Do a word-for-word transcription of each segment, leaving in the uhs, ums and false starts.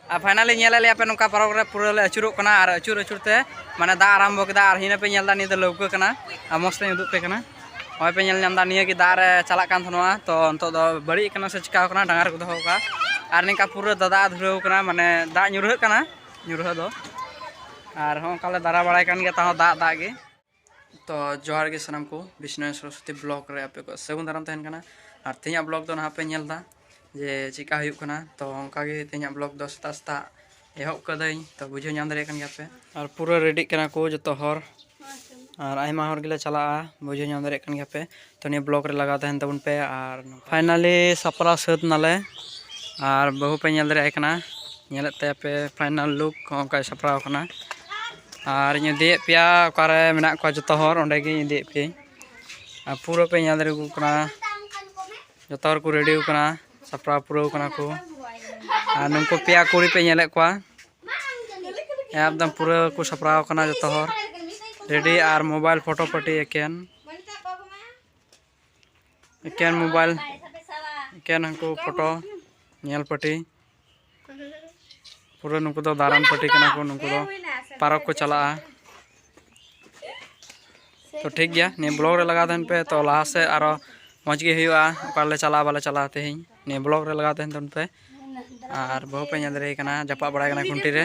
ᱟᱨ finally ᱧᱮᱞᱮᱫ ᱞᱮᱭᱟ ᱯᱮ, ᱱᱚᱝᱠᱟ ᱯᱟᱨᱚᱠ ᱨᱮ ᱯᱩᱨᱟᱹ ᱞᱮ ᱟᱹᱪᱩᱨᱚᱜ ᱠᱟᱱᱟ ᱟᱨ ᱟᱹᱪᱩᱨ ᱟᱹᱪᱩᱨ ᱛᱮ ᱢᱟᱱᱮ ᱫᱟᱜ ᱟᱨᱟᱢᱵᱚ ᱠᱮᱫᱟ᱾ ᱟᱨ ᱦᱤᱱᱟᱹ ᱯᱮ ᱧᱮᱞ ᱮᱫᱟ, ᱱᱤᱭᱟᱹ ᱫᱚ ᱞᱟᱹᱣᱠᱟᱹ ᱠᱟᱱᱟ᱾ ᱟᱨ ᱢᱚᱡᱽ ᱛᱮᱧ ᱩᱫᱩᱜ ᱯᱮ ᱠᱟᱱᱟ᱾ ᱱᱚᱜᱼᱚᱭ ᱯᱮ ᱧᱮᱞ ᱧᱟᱢ ᱮᱫᱟ, ᱱᱤᱭᱟᱹ ᱜᱮ ᱫᱟᱜ ᱨᱮ ᱪᱟᱞᱟᱜ ᱠᱟᱱ ᱛᱟᱦᱮᱱᱟ, ᱛᱚ ᱱᱤᱛᱚᱜ ᱫᱚ ᱵᱟᱹᱲᱤᱡ ᱠᱟᱱᱟ ᱥᱮ ᱪᱤᱠᱟᱣ ᱠᱟᱱᱟ, ᱰᱟᱸᱜᱟ ᱨᱮᱠᱚ ᱫᱚᱦᱚ ᱠᱟᱜᱼᱟ᱾ ᱟᱨ ᱱᱤᱝᱠᱟ ᱯᱩᱨᱟᱹ ᱫᱟᱫᱟ ᱫᱷᱩᱨᱟᱹᱣ ᱠᱟᱱᱟ, ᱢᱟᱱᱮ ᱫᱟᱜ ᱧᱩᱨᱦᱟᱹᱜ ᱠᱟᱱᱟ, ᱧᱩᱨᱦᱟᱹ ᱫᱚ᱾ ᱟᱨ ᱦᱚᱸ ᱚᱱᱠᱟ ᱞᱮ ᱫᱟᱨᱟ ᱵᱟᱲᱟᱭ ᱠᱟᱱ ᱜᱮᱭᱟ, ᱛᱟᱦᱚᱸ ᱫᱟᱜ ᱫᱟᱜ ᱜᱮ᱾ ᱛᱚ ᱡᱚᱦᱟᱨ ᱜᱮ ᱥᱟᱱᱟᱢ ᱠᱚ, ᱵᱤᱥᱱᱚᱭ ᱥᱚᱨᱚᱥᱚᱛᱤ vlog ᱨᱮ ᱟᱯᱮ ᱠᱚ ᱥᱟᱹᱜᱩᱱ ᱫᱟᱨᱟᱢ ᱛᱟᱦᱮᱱ ᱠᱟᱱᱟ᱾ ᱟᱨ ᱛᱮᱦᱮᱧᱟᱜ vlog ᱫᱚ ᱱᱟᱦᱟᱜ ᱯᱮ ᱧᱮᱞ ᱮᱫᱟ ᱡᱮ ᱪᱮᱠᱟ ᱦᱩᱭᱩᱜ ᱠᱟᱱᱟ᱾ ᱛᱚ ᱚᱱᱠᱟ ᱜᱮ ᱛᱮᱦᱮᱧᱟᱜ vlog ᱫᱚ ᱥᱮᱛᱟᱜ ᱥᱮᱛᱟᱜ ᱮᱦᱚᱵ ᱠᱟᱹᱫᱟᱹᱧ, ᱛᱚ ᱵᱩᱡᱷᱟᱹᱣ ᱧᱟᱢ ᱫᱟᱲᱮᱭᱟᱜ ᱠᱟᱱ ᱜᱮᱭᱟ ᱯᱮ᱾ ᱟᱨ ᱯᱩᱨᱟᱹ ᱨᱮᱰᱤᱜ ᱠᱟᱱᱟ ᱠᱚ ᱡᱚᱛᱚ ᱦᱚᱲ, ᱟᱨ ᱟᱭᱢᱟ ᱦᱚᱲ ᱜᱮᱞᱮ ᱪᱟᱞᱟᱜᱼᱟ, ᱵᱩᱡᱷᱟᱹᱣ ᱧᱟᱢ ᱫᱟᱲᱮᱭᱟᱜ ᱠᱟᱱ ᱜᱮᱭᱟ ᱯᱮ᱾ ᱛᱚ ᱱᱤᱭᱟᱹ vlog ᱨᱮ ᱞᱟᱜᱟᱣ ᱛᱟᱦᱮᱱ ᱛᱟᱵᱚᱱ ᱯᱮ᱾ ᱟᱨ finally ᱥᱟᱯᱲᱟᱣ ᱥᱟᱹᱛ ᱱᱟᱞᱮ, ᱟᱨ ᱵᱟᱹᱦᱩ ᱯᱮ ᱧᱮᱞ ᱫᱟᱲᱮᱭᱟᱭ ᱠᱟᱱᱟ, ᱧᱮᱞᱮᱫ ᱛᱟᱭᱟ ᱯᱮ final look ᱦᱚᱸ ᱚᱱᱠᱟᱭ ᱥᱟᱯᱲᱟᱣ ᱠᱟᱱᱟ᱾ ᱟᱨ ᱤᱧ ᱤᱫᱤᱭᱮᱫ ᱯᱮᱭᱟ ᱚᱠᱟᱨᱮ ᱢᱮᱱᱟᱜ ᱠᱚᱣᱟ ᱡᱚᱛᱚ ᱦᱚᱲ, ᱚᱸᱰᱮ ᱜᱮᱧ ᱤᱫᱤᱭᱮᱫ ᱯᱮᱭᱟᱹᱧ᱾ ᱟᱨ ᱯᱩᱨᱟᱹ ᱯᱮ ᱧᱮᱞ ᱫᱟᱲᱮᱭᱟᱠᱚ ᱠᱟᱱᱟ, ᱡᱚᱛᱚ ᱦᱚᱲ ᱠᱚ ᱨᱮᱰᱤ ᱟᱠᱟᱱᱟ, ᱥᱟᱯᱲᱟᱣ ᱯᱩᱨᱟᱹᱣ ᱠᱟᱱᱟ ᱠᱚ᱾ ᱟᱨ ᱱᱩᱠᱩ ᱯᱮᱭᱟ ᱠᱩᱲᱤ ᱯᱮ ᱧᱮᱞᱮᱫ ᱠᱚᱣᱟ, ᱮᱠᱫᱚᱢ ᱯᱩᱨᱟᱹ ᱠᱚ ᱥᱟᱯᱲᱟᱣ ᱟᱠᱟᱱᱟ ᱡᱚᱛᱚ ᱦᱚᱲ, ᱨᱮᱰᱤ᱾ ᱟᱨ mobile photo ᱯᱟᱹᱴᱤ ᱮᱠᱮᱱ, ᱮᱠᱮᱱ mobile, ᱮᱠᱮᱱ ᱦᱟᱹᱱᱠᱩ photo ᱧᱮᱞ ᱯᱟᱹᱴᱤ᱾ ᱯᱩᱨᱟᱹ ᱱᱩᱠᱩ ᱫᱚ ᱫᱟᱨᱟᱱ ᱯᱟᱹᱴᱤ ᱠᱟᱱᱟ ᱠᱚ, ᱱᱩᱠᱩ ᱫᱚ ᱯᱟᱨᱚᱠ ᱠᱚ ᱪᱟᱞᱟᱜᱼᱟ᱾ ᱛᱚ ᱴᱷᱤᱠ ᱜᱮᱭᱟ, ᱱᱤᱭᱟᱹ vlog ᱨᱮ ᱞᱟᱜᱟᱣ ᱛᱟᱦᱮᱱ ᱯᱮ, ᱛᱚ ᱞᱟᱦᱟ ᱥᱮᱫ ᱟᱨᱚ ᱢᱚᱡᱽ ᱜᱮ ᱦᱩᱭᱩᱜᱼᱟ, ᱚᱠᱟ ᱨᱮᱞᱮ ᱪᱟᱞᱟᱜᱼᱟ ᱵᱟᱞᱮ ᱪᱟᱞᱟᱜᱼᱟ ᱛᱮᱦᱮᱧ᱾ ᱱᱤᱭᱟᱹ vlog ᱨᱮ ᱞᱟᱜᱟᱣ ᱛᱟᱦᱮᱱ ᱛᱟᱵᱚᱱ ᱯᱮ᱾ ᱟᱨ ᱵᱟᱹᱦᱩ ᱯᱮ ᱧᱮᱞ ᱫᱟᱲᱮᱭᱟᱭ ᱠᱟᱱᱟ, ᱡᱟᱯᱟᱜ ᱵᱟᱲᱟᱭ ᱠᱟᱱᱟ ᱠᱷᱩᱱᱴᱤ ᱨᱮ᱾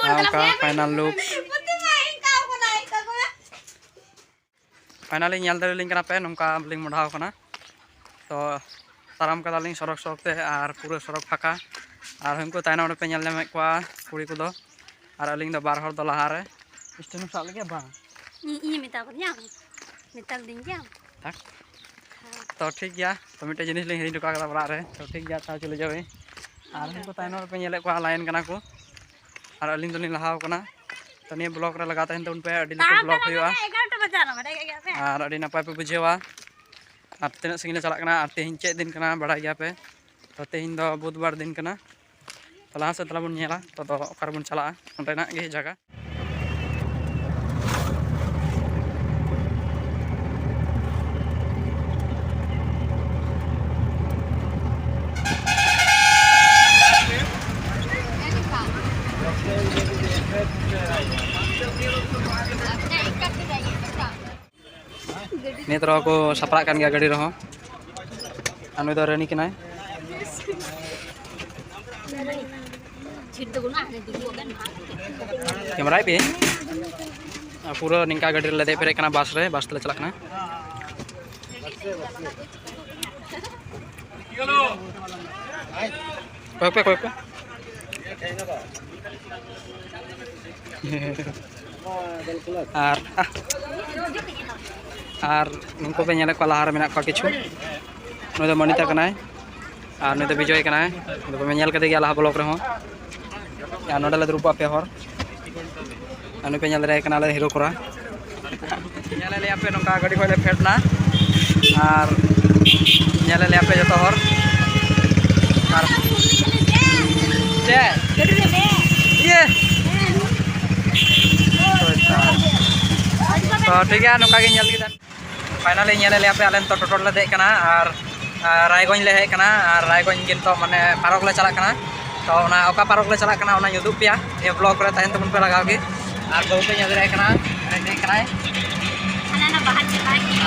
ᱟᱨ ᱚᱱᱠᱟ final look᱾ Finally ᱧᱮᱞ ᱫᱟᱲᱮᱭᱟᱞᱤᱧ ᱠᱟᱱᱟ ᱯᱮ, ᱱᱚᱝᱠᱟ ᱞᱤᱧ ᱢᱚᱰᱷᱟᱣ ᱠᱟᱱᱟ᱾ ᱛᱚ ᱛᱟᱲᱟᱢ ᱠᱟᱫᱟᱞᱤᱧ ᱥᱚᱲᱚᱠ ᱥᱚᱲᱚᱠ ᱛᱮ, ᱟᱨ ᱯᱩᱨᱟᱹ ᱥᱚᱲᱚᱠ ᱯᱷᱟᱸᱠᱟ᱾ ᱟᱨ ᱩᱱᱠᱩ ᱛᱟᱭᱱᱚᱢ ᱨᱮᱯᱮ ᱧᱮᱞ ᱧᱟᱢᱮᱫ ᱠᱚᱣᱟ ᱠᱩᱲᱤ ᱠᱚᱫᱚ, ᱟᱨ ᱟᱹᱞᱤᱧ ᱫᱚ ᱵᱟᱨ ᱦᱚᱲ ᱫᱚ ᱞᱟᱦᱟ ᱨᱮ᱾ ᱥᱴᱮᱱᱰ ᱥᱟᱵ ᱞᱟᱹᱜᱤᱫ ᱵᱟᱝ? ᱤᱧ, ᱤᱧ ᱢᱮᱛᱟ ᱠᱟᱫᱤᱧᱟ, ᱢᱮᱛᱟ ᱞᱤᱫᱤᱧ ᱜᱮᱭᱟᱢ᱾ ᱛᱷᱟᱠ᱾ ᱛᱚ ᱴᱷᱤᱠ ᱜᱮᱭᱟ, ᱛᱚ ᱢᱤᱫᱴᱮᱡ ᱡᱤᱱᱤᱥ ᱞᱤᱧ ᱦᱤᱲᱤᱧ ᱦᱚᱴᱚ ᱠᱟᱫᱟ ᱚᱲᱟᱜ ᱨᱮ, ᱛᱚ ᱴᱷᱤᱠ ᱜᱮᱭᱟ, ᱛᱟᱦᱚᱞᱮ ᱪᱚᱞᱮ ᱡᱟᱣ ᱤᱧ᱾ ᱟᱨ ᱩᱱᱠᱩ ᱛᱟᱭᱱᱚᱢ ᱨᱮᱯᱮ ᱧᱮᱞᱮᱫ ᱠᱚᱣᱟ, ᱞᱟᱭᱤᱱ ᱠᱟᱱᱟ ᱠᱚ, ᱟᱨ ᱟᱹᱞᱤᱧ ᱫᱚᱞᱤᱧ ᱞᱟᱦᱟᱣ ᱠᱟᱱᱟ᱾ ᱛᱚ ᱱᱤᱭᱟᱹ vlog ᱨᱮ ᱞᱟᱜᱟᱣ ᱛᱟᱦᱮᱱ ᱛᱟᱵᱚᱱ ᱯᱮ, ᱟᱹᱰᱤ ᱞᱟᱹᱴᱩ vlog ᱦᱩᱭᱩᱜᱼᱟ᱾ ᱟᱨ ᱟᱹᱰᱤ ᱱᱟᱯᱟᱭ ᱯᱮ ᱵᱩᱡᱷᱟᱹᱣᱟ᱾ ᱟᱨ ᱛᱤᱱᱟᱹᱜ ᱥᱟᱺᱜᱤᱧ ᱞᱮ ᱪᱟᱞᱟᱜ ᱠᱟᱱᱟ, ᱟᱨ ᱛᱮᱦᱮᱧ ᱪᱮᱫ ᱫᱤᱱ ᱠᱟᱱᱟ ᱵᱟᱲᱟᱭ ᱜᱮᱭᱟ ᱯᱮ᱾ ᱛᱚ ᱛᱮᱦᱮᱧ ᱫᱚ ᱵᱩᱫᱷᱵᱟᱨ ᱫᱤᱱ ᱠᱟᱱᱟ᱾ ᱛᱚ ᱞᱟᱦᱟ ᱥᱮᱫ ᱛᱟᱦᱞᱮ ᱵᱚᱱ ᱧᱮᱞᱟ, ᱛᱚ ᱫᱚ ᱚᱠᱟ ᱨᱮᱵᱚᱱ ᱪᱟᱞᱟᱜᱼᱟ, ᱚᱸᱰᱮᱱᱟᱜ ᱜᱮ ᱡᱟᱭᱜᱟ᱾ ᱱᱤᱛ ᱨᱮᱦᱚᱸ ᱠᱚ ᱥᱟᱯᱲᱟᱜ ᱠᱟᱱ ᱜᱮᱭᱟ ᱜᱟᱹᱰᱤ ᱨᱮᱦᱚᱸ᱾ ᱟᱨ ᱱᱩᱭ ᱫᱚ ᱨᱟᱹᱱᱤ ᱠᱟᱱᱟᱭ᱾ ᱠᱮᱢᱮᱨᱟᱭ ᱯᱮ᱾ ᱟᱨ ᱯᱩᱨᱟᱹ ᱱᱤᱝᱠᱟ ᱜᱟᱹᱰᱤ ᱨᱮᱞᱮ ᱫᱮᱡ ᱯᱮᱨᱮᱡ ᱠᱟᱱᱟ, ᱵᱟᱥ ᱨᱮ, ᱵᱟᱥ ᱛᱮᱞᱮ ᱪᱟᱞᱟᱜ ᱠᱟᱱᱟ᱾ ᱠᱚᱭᱚᱜ ᱯᱮ, ᱠᱚᱭᱚᱜ ᱯᱮ᱾ ᱟᱨ, ᱟᱨ ᱩᱱᱠᱩ ᱯᱮ ᱧᱮᱞᱮᱫ ᱠᱚᱣᱟ, ᱞᱟᱦᱟ ᱨᱮ ᱢᱮᱱᱟᱜ ᱠᱚᱣᱟ ᱠᱤᱪᱷᱩ᱾ ᱱᱩᱭ ᱫᱚ ᱢᱚᱱᱤᱛᱟ ᱠᱟᱱᱟᱭ ᱟᱨ ᱱᱩᱭ ᱫᱚ ᱵᱤᱡᱚᱭ ᱠᱟᱱᱟᱭ᱾ ᱩᱱᱠᱩ ᱯᱮ ᱧᱮᱞ ᱠᱟᱫᱮ ᱜᱮᱭᱟ ᱞᱟᱦᱟ ᱵᱞᱚᱜ ᱨᱮᱦᱚᱸ᱾ ᱟᱨ ᱱᱚᱰᱮ ᱞᱮ ᱫᱩᱲᱩᱵ ᱠᱚᱜᱼᱟ ᱯᱮ ᱦᱚᱲ᱾ ᱟᱨ ᱱᱩᱭ ᱯᱮ ᱧᱮᱞ ᱫᱟᱲᱮᱭᱟᱭ ᱠᱟᱱᱟ, ᱟᱞᱮ ᱦᱤᱨᱳ ᱠᱚᱲᱟ᱾ ᱧᱮᱞᱮᱫ ᱞᱮᱭᱟ ᱯᱮ, ᱱᱚᱝᱠᱟ ᱜᱟᱹᱰᱤ ᱠᱷᱚᱱ ᱞᱮ ᱯᱷᱮᱰ ᱮᱱᱟ ᱟᱨ ᱧᱮᱞᱮᱫ ᱞᱮᱭᱟ ᱯᱮ ᱡᱚᱛᱚ ᱦᱚᱲ᱾ ᱟᱨ ᱪᱮᱫ? ᱤᱭᱟᱹ᱾ ᱛᱚ ᱴᱷᱤᱠ ᱜᱮᱭᱟ, ᱱᱚᱝᱠᱟ ᱜᱮ ᱧᱮᱞ ᱠᱮᱫᱟ᱾ ᱯᱷᱟᱭᱱᱟᱞᱤ ᱧᱮᱞᱮᱫ ᱞᱮᱭᱟ ᱯᱮ, ᱟᱞᱮ ᱱᱤᱛᱚᱜ ᱴᱳᱴᱳ ᱨᱮᱞᱮ ᱫᱮᱡ ᱠᱟᱱᱟ ᱟᱨ, ᱟᱨ ᱨᱟᱭᱜᱚᱸᱡᱽ ᱞᱮ ᱦᱮᱡ ᱠᱟᱱᱟ ᱟᱨ ᱨᱟᱭᱜᱚᱸᱡᱽ ᱜᱮ ᱱᱤᱛᱚᱜ ᱢᱟᱱᱮ ᱯᱟᱨᱚᱠ ᱞᱮ ᱪᱟᱞᱟᱜ ᱠᱟᱱᱟ᱾ ᱛᱚ ᱚᱱᱟ ᱚᱠᱟ ᱯᱟᱨᱚᱠ ᱞᱮ ᱪᱟᱞᱟᱜ ᱠᱟᱱᱟ ᱚᱱᱟᱧ ᱩᱫᱩᱜ ᱯᱮᱭᱟ ᱱᱤᱭᱟᱹ ᱵᱞᱚᱜ ᱨᱮ, ᱛᱟᱦᱮᱱ ᱛᱟᱵᱚᱱ ᱯᱮ ᱞᱟᱜᱟᱣ ᱜᱮ᱾ ᱟᱨ ᱵᱟᱹᱵᱩ ᱯᱮ ᱧᱮᱞ ᱫᱟᱲᱮᱭᱟᱭ ᱠᱟᱱᱟ, ᱮᱱᱮᱡ ᱫᱮᱡ ᱠᱟᱱᱟᱭ᱾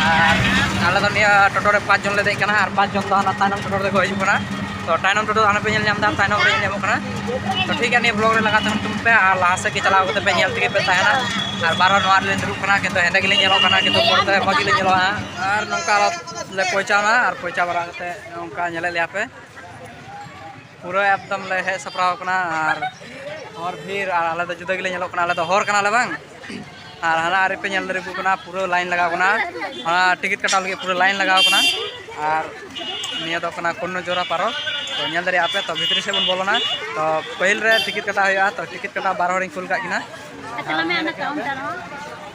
ᱟᱨ ᱟᱞᱮ ᱫᱚ ᱱᱤᱭᱟᱹ ᱴᱳᱴᱳ ᱨᱮ ᱯᱟᱸᱪ ᱡᱚᱱ ᱞᱮ ᱫᱮᱡ ᱠᱟᱱᱟ ᱟᱨ ᱯᱟᱸᱪ ᱡᱚᱱ ᱫᱚ ᱦᱟᱱᱟ ᱛᱟᱭᱱᱚᱢ ᱴᱳᱴᱳ ᱨᱮᱠᱚ ᱦᱤᱡᱩᱜ ᱠᱟᱱᱟ᱾ ᱛᱚ ᱛᱟᱭᱱᱚᱢ ᱴᱳᱴᱳ ᱦᱟᱱᱟ ᱯᱮ ᱧᱮᱞ ᱧᱟᱢ ᱮᱫᱟ, ᱛᱟᱭᱱᱚᱢ ᱨᱮ ᱧᱮᱞ ᱧᱟᱢᱚᱜ ᱠᱟᱱᱟ᱾ ᱛᱚ ᱴᱷᱤᱠ ᱜᱮᱭᱟ, ᱱᱤᱭᱟᱹ ᱵᱞᱚᱜ ᱨᱮ ᱞᱟᱜᱟᱣ ᱛᱟᱦᱮᱱ ᱛᱟᱵᱚᱱ ᱯᱮ ᱟᱨ ᱞᱟᱦᱟ ᱥᱮᱫ ᱜᱮ ᱪᱟᱞᱟᱣ ᱠᱟᱛᱮ ᱯᱮ ᱧᱮᱞ ᱛᱮᱜᱮ ᱯᱮ ᱛᱟᱦᱮᱱᱟ᱾ ᱟᱨ ᱵᱟᱨ ᱦᱚᱲ ᱱᱚᱣᱟ ᱨᱮᱞᱤᱧ ᱫᱩᱲᱩᱵ ᱠᱟᱱᱟ, ᱠᱤᱱᱛᱩ ᱦᱮᱸᱫᱮ ᱜᱮᱞᱤᱧ ᱧᱮᱞᱚᱜ ᱠᱟᱱᱟ, ᱠᱤᱱᱛᱩ ᱯᱚᱨᱮᱛᱮ ᱢᱚᱡᱽ ᱜᱮᱞᱤᱧ ᱧᱮᱞᱚᱜᱼᱟ ᱦᱟᱸᱜ᱾ ᱟᱨ ᱱᱚᱝᱠᱟ ᱞᱮ ᱯᱳᱣᱪᱷᱟᱣᱱᱟ ᱟᱨ ᱯᱳᱣᱪᱷᱟ ᱵᱟᱲᱟ ᱠᱟᱛᱮ ᱱᱚᱝᱠᱟ ᱧᱮᱞᱮᱫ ᱞᱮᱭᱟ ᱯᱮ᱾ ᱯᱩᱨᱟᱹ ᱮᱠᱫᱚᱢ ᱞᱮ ᱦᱮᱡ ᱥᱟᱯᱲᱟᱣ ᱠᱟᱱᱟ ᱟᱨ ᱦᱚᱲ ᱵᱷᱤᱲ, ᱟᱨ ᱟᱞᱮ ᱫᱚ ᱡᱩᱫᱟᱹ ᱜᱮᱞᱮ ᱧᱮᱞᱚᱜ ᱠᱟᱱᱟ, ᱟᱞᱮ ᱫᱚ ᱦᱚᱲ ᱠᱟᱱᱟᱞᱮ ᱵᱟᱝ᱾ ᱟᱨ ᱦᱟᱱᱟ ᱟᱨᱮ ᱯᱮ ᱧᱮᱞ ᱫᱟᱲᱮᱭᱟᱠᱚ ᱠᱟᱱᱟ, ᱯᱩᱨᱟᱹ ᱞᱟᱭᱤᱱ ᱞᱟᱜᱟᱣ ᱠᱟᱱᱟ, ᱚᱱᱟ ᱴᱤᱠᱤᱴ ᱠᱟᱴᱟᱣ ᱞᱟᱹᱜᱤᱫ ᱯᱩᱨᱟᱹ ᱞᱟᱭᱤᱱ ᱞᱟᱜᱟᱣ ᱠᱟᱱᱟ᱾ ᱟᱨ ᱱᱤᱭᱟᱹ ᱫᱚ ᱠᱟᱱᱟ ᱠᱚᱨᱱᱚᱡᱳᱲᱟ ᱯᱟᱨᱚᱠ᱾ ᱛᱚ ᱧᱮᱞ ᱫᱟᱲᱮᱭᱟᱜᱼᱟ ᱯᱮ, ᱛᱚ ᱵᱷᱤᱛᱨᱤ ᱥᱮᱫ ᱵᱚᱱ ᱵᱚᱞᱚᱱᱟ᱾ ᱛᱚ ᱯᱟᱹᱦᱤᱞ ᱨᱮ ᱴᱤᱠᱤᱴ ᱠᱟᱴᱟᱣ ᱦᱩᱭᱩᱜᱼᱟ, ᱛᱚ ᱴᱤᱠᱤᱴ ᱠᱟᱴᱟᱣ ᱵᱟᱨ ᱦᱚᱲᱤᱧ ᱠᱩᱞ ᱠᱟᱜ ᱠᱤᱱᱟ᱾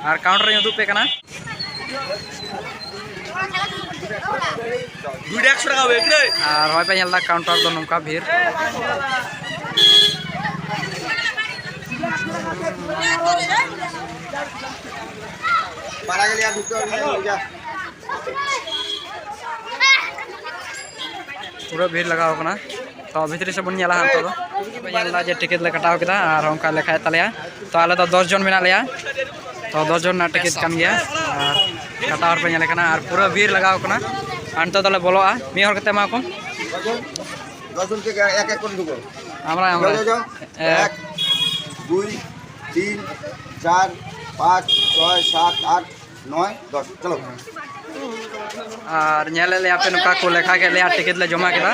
ᱟᱨ ᱠᱟᱣᱩᱱᱴᱟᱨ ᱤᱧ ᱩᱫᱩᱜ ᱯᱮ ᱠᱟᱱᱟ᱾ ᱟᱨ ᱦᱚᱸᱜᱼᱚᱭ ᱯᱮ ᱧᱮᱞ ᱮᱫᱟ ᱠᱟᱣᱩᱱᱴᱟᱨ ᱫᱚ ᱱᱚᱝᱠᱟ ᱵᱷᱤᱲ᱾ ᱯᱩᱨᱟᱹ ᱵᱷᱤᱲ ᱞᱟᱜᱟᱣ ᱠᱟᱱᱟ᱾ ᱛᱚ ᱵᱷᱤᱛᱨᱤ ᱥᱮᱫ ᱵᱚᱱ ᱧᱮᱞᱟ ᱦᱟᱸᱜ ᱱᱤᱛᱚᱜ ᱫᱚ᱾ ᱵᱚᱱ ᱧᱮᱞ ᱮᱫᱟ ᱡᱮ ᱴᱤᱠᱤᱴ ᱞᱮ ᱠᱟᱴᱟᱣ ᱠᱮᱫᱟ ᱟᱨ ᱚᱱᱠᱟ ᱞᱮᱠᱷᱟᱭᱮᱫ ᱛᱟᱞᱮᱭᱟ᱾ ᱛᱚ ᱟᱞᱮ ᱫᱚ ᱫᱚᱥ ᱡᱚᱱ ᱢᱮᱱᱟᱜ ᱞᱮᱭᱟ᱾ ᱛᱚ ᱫᱚᱥ ᱡᱚᱱ ᱨᱮᱱᱟᱜ ᱴᱤᱠᱤᱴ ᱠᱟᱱ ᱜᱮᱭᱟ᱾ ᱟᱨ ᱠᱟᱴᱟ ᱦᱚᱲ ᱯᱮ ᱧᱮᱞᱮ ᱠᱟᱱᱟ ᱟᱨ ᱯᱩᱨᱟᱹ ᱵᱷᱤᱲ ᱞᱟᱜᱟᱣ ᱠᱟᱱᱟ᱾ ᱟᱨ ᱱᱤᱛᱚᱜ ᱫᱚᱞᱮ ᱵᱚᱞᱚᱜᱼᱟ, ᱢᱤᱫ ᱦᱚᱲ ᱠᱟᱛᱮ ᱮᱢᱟ ᱠᱚ᱾ ᱫᱚᱥ ᱡᱚᱱ ᱛᱮᱜᱮ ᱮᱠ ᱮᱠ ᱠᱚᱨᱮ ᱫᱩᱠᱚ᱾ ᱟᱢᱨᱟ, ᱟᱢᱨᱟ᱾ ᱡᱚ, ᱡᱚ, ᱡᱚ᱾ ᱮᱠ᱾ ᱮᱠ, ᱫᱩᱭ, ᱛᱤᱱ, ᱪᱟᱨ, ᱯᱟᱸᱪ, ᱪᱷᱚᱭ, ᱥᱟᱛ, ᱟᱴ, ᱱᱚᱭ, ᱫᱚᱥ᱾ ᱪᱚᱞᱚ᱾ ᱟᱨ ᱧᱮᱞᱮᱫ ᱞᱮᱭᱟ ᱯᱮ, ᱱᱚᱝᱠᱟ ᱠᱚ ᱞᱮᱠᱷᱟ ᱠᱮᱫ ᱞᱮᱭᱟ, ᱴᱤᱠᱤᱴ ᱞᱮ ᱡᱚᱢᱟ ᱠᱮᱫᱟ᱾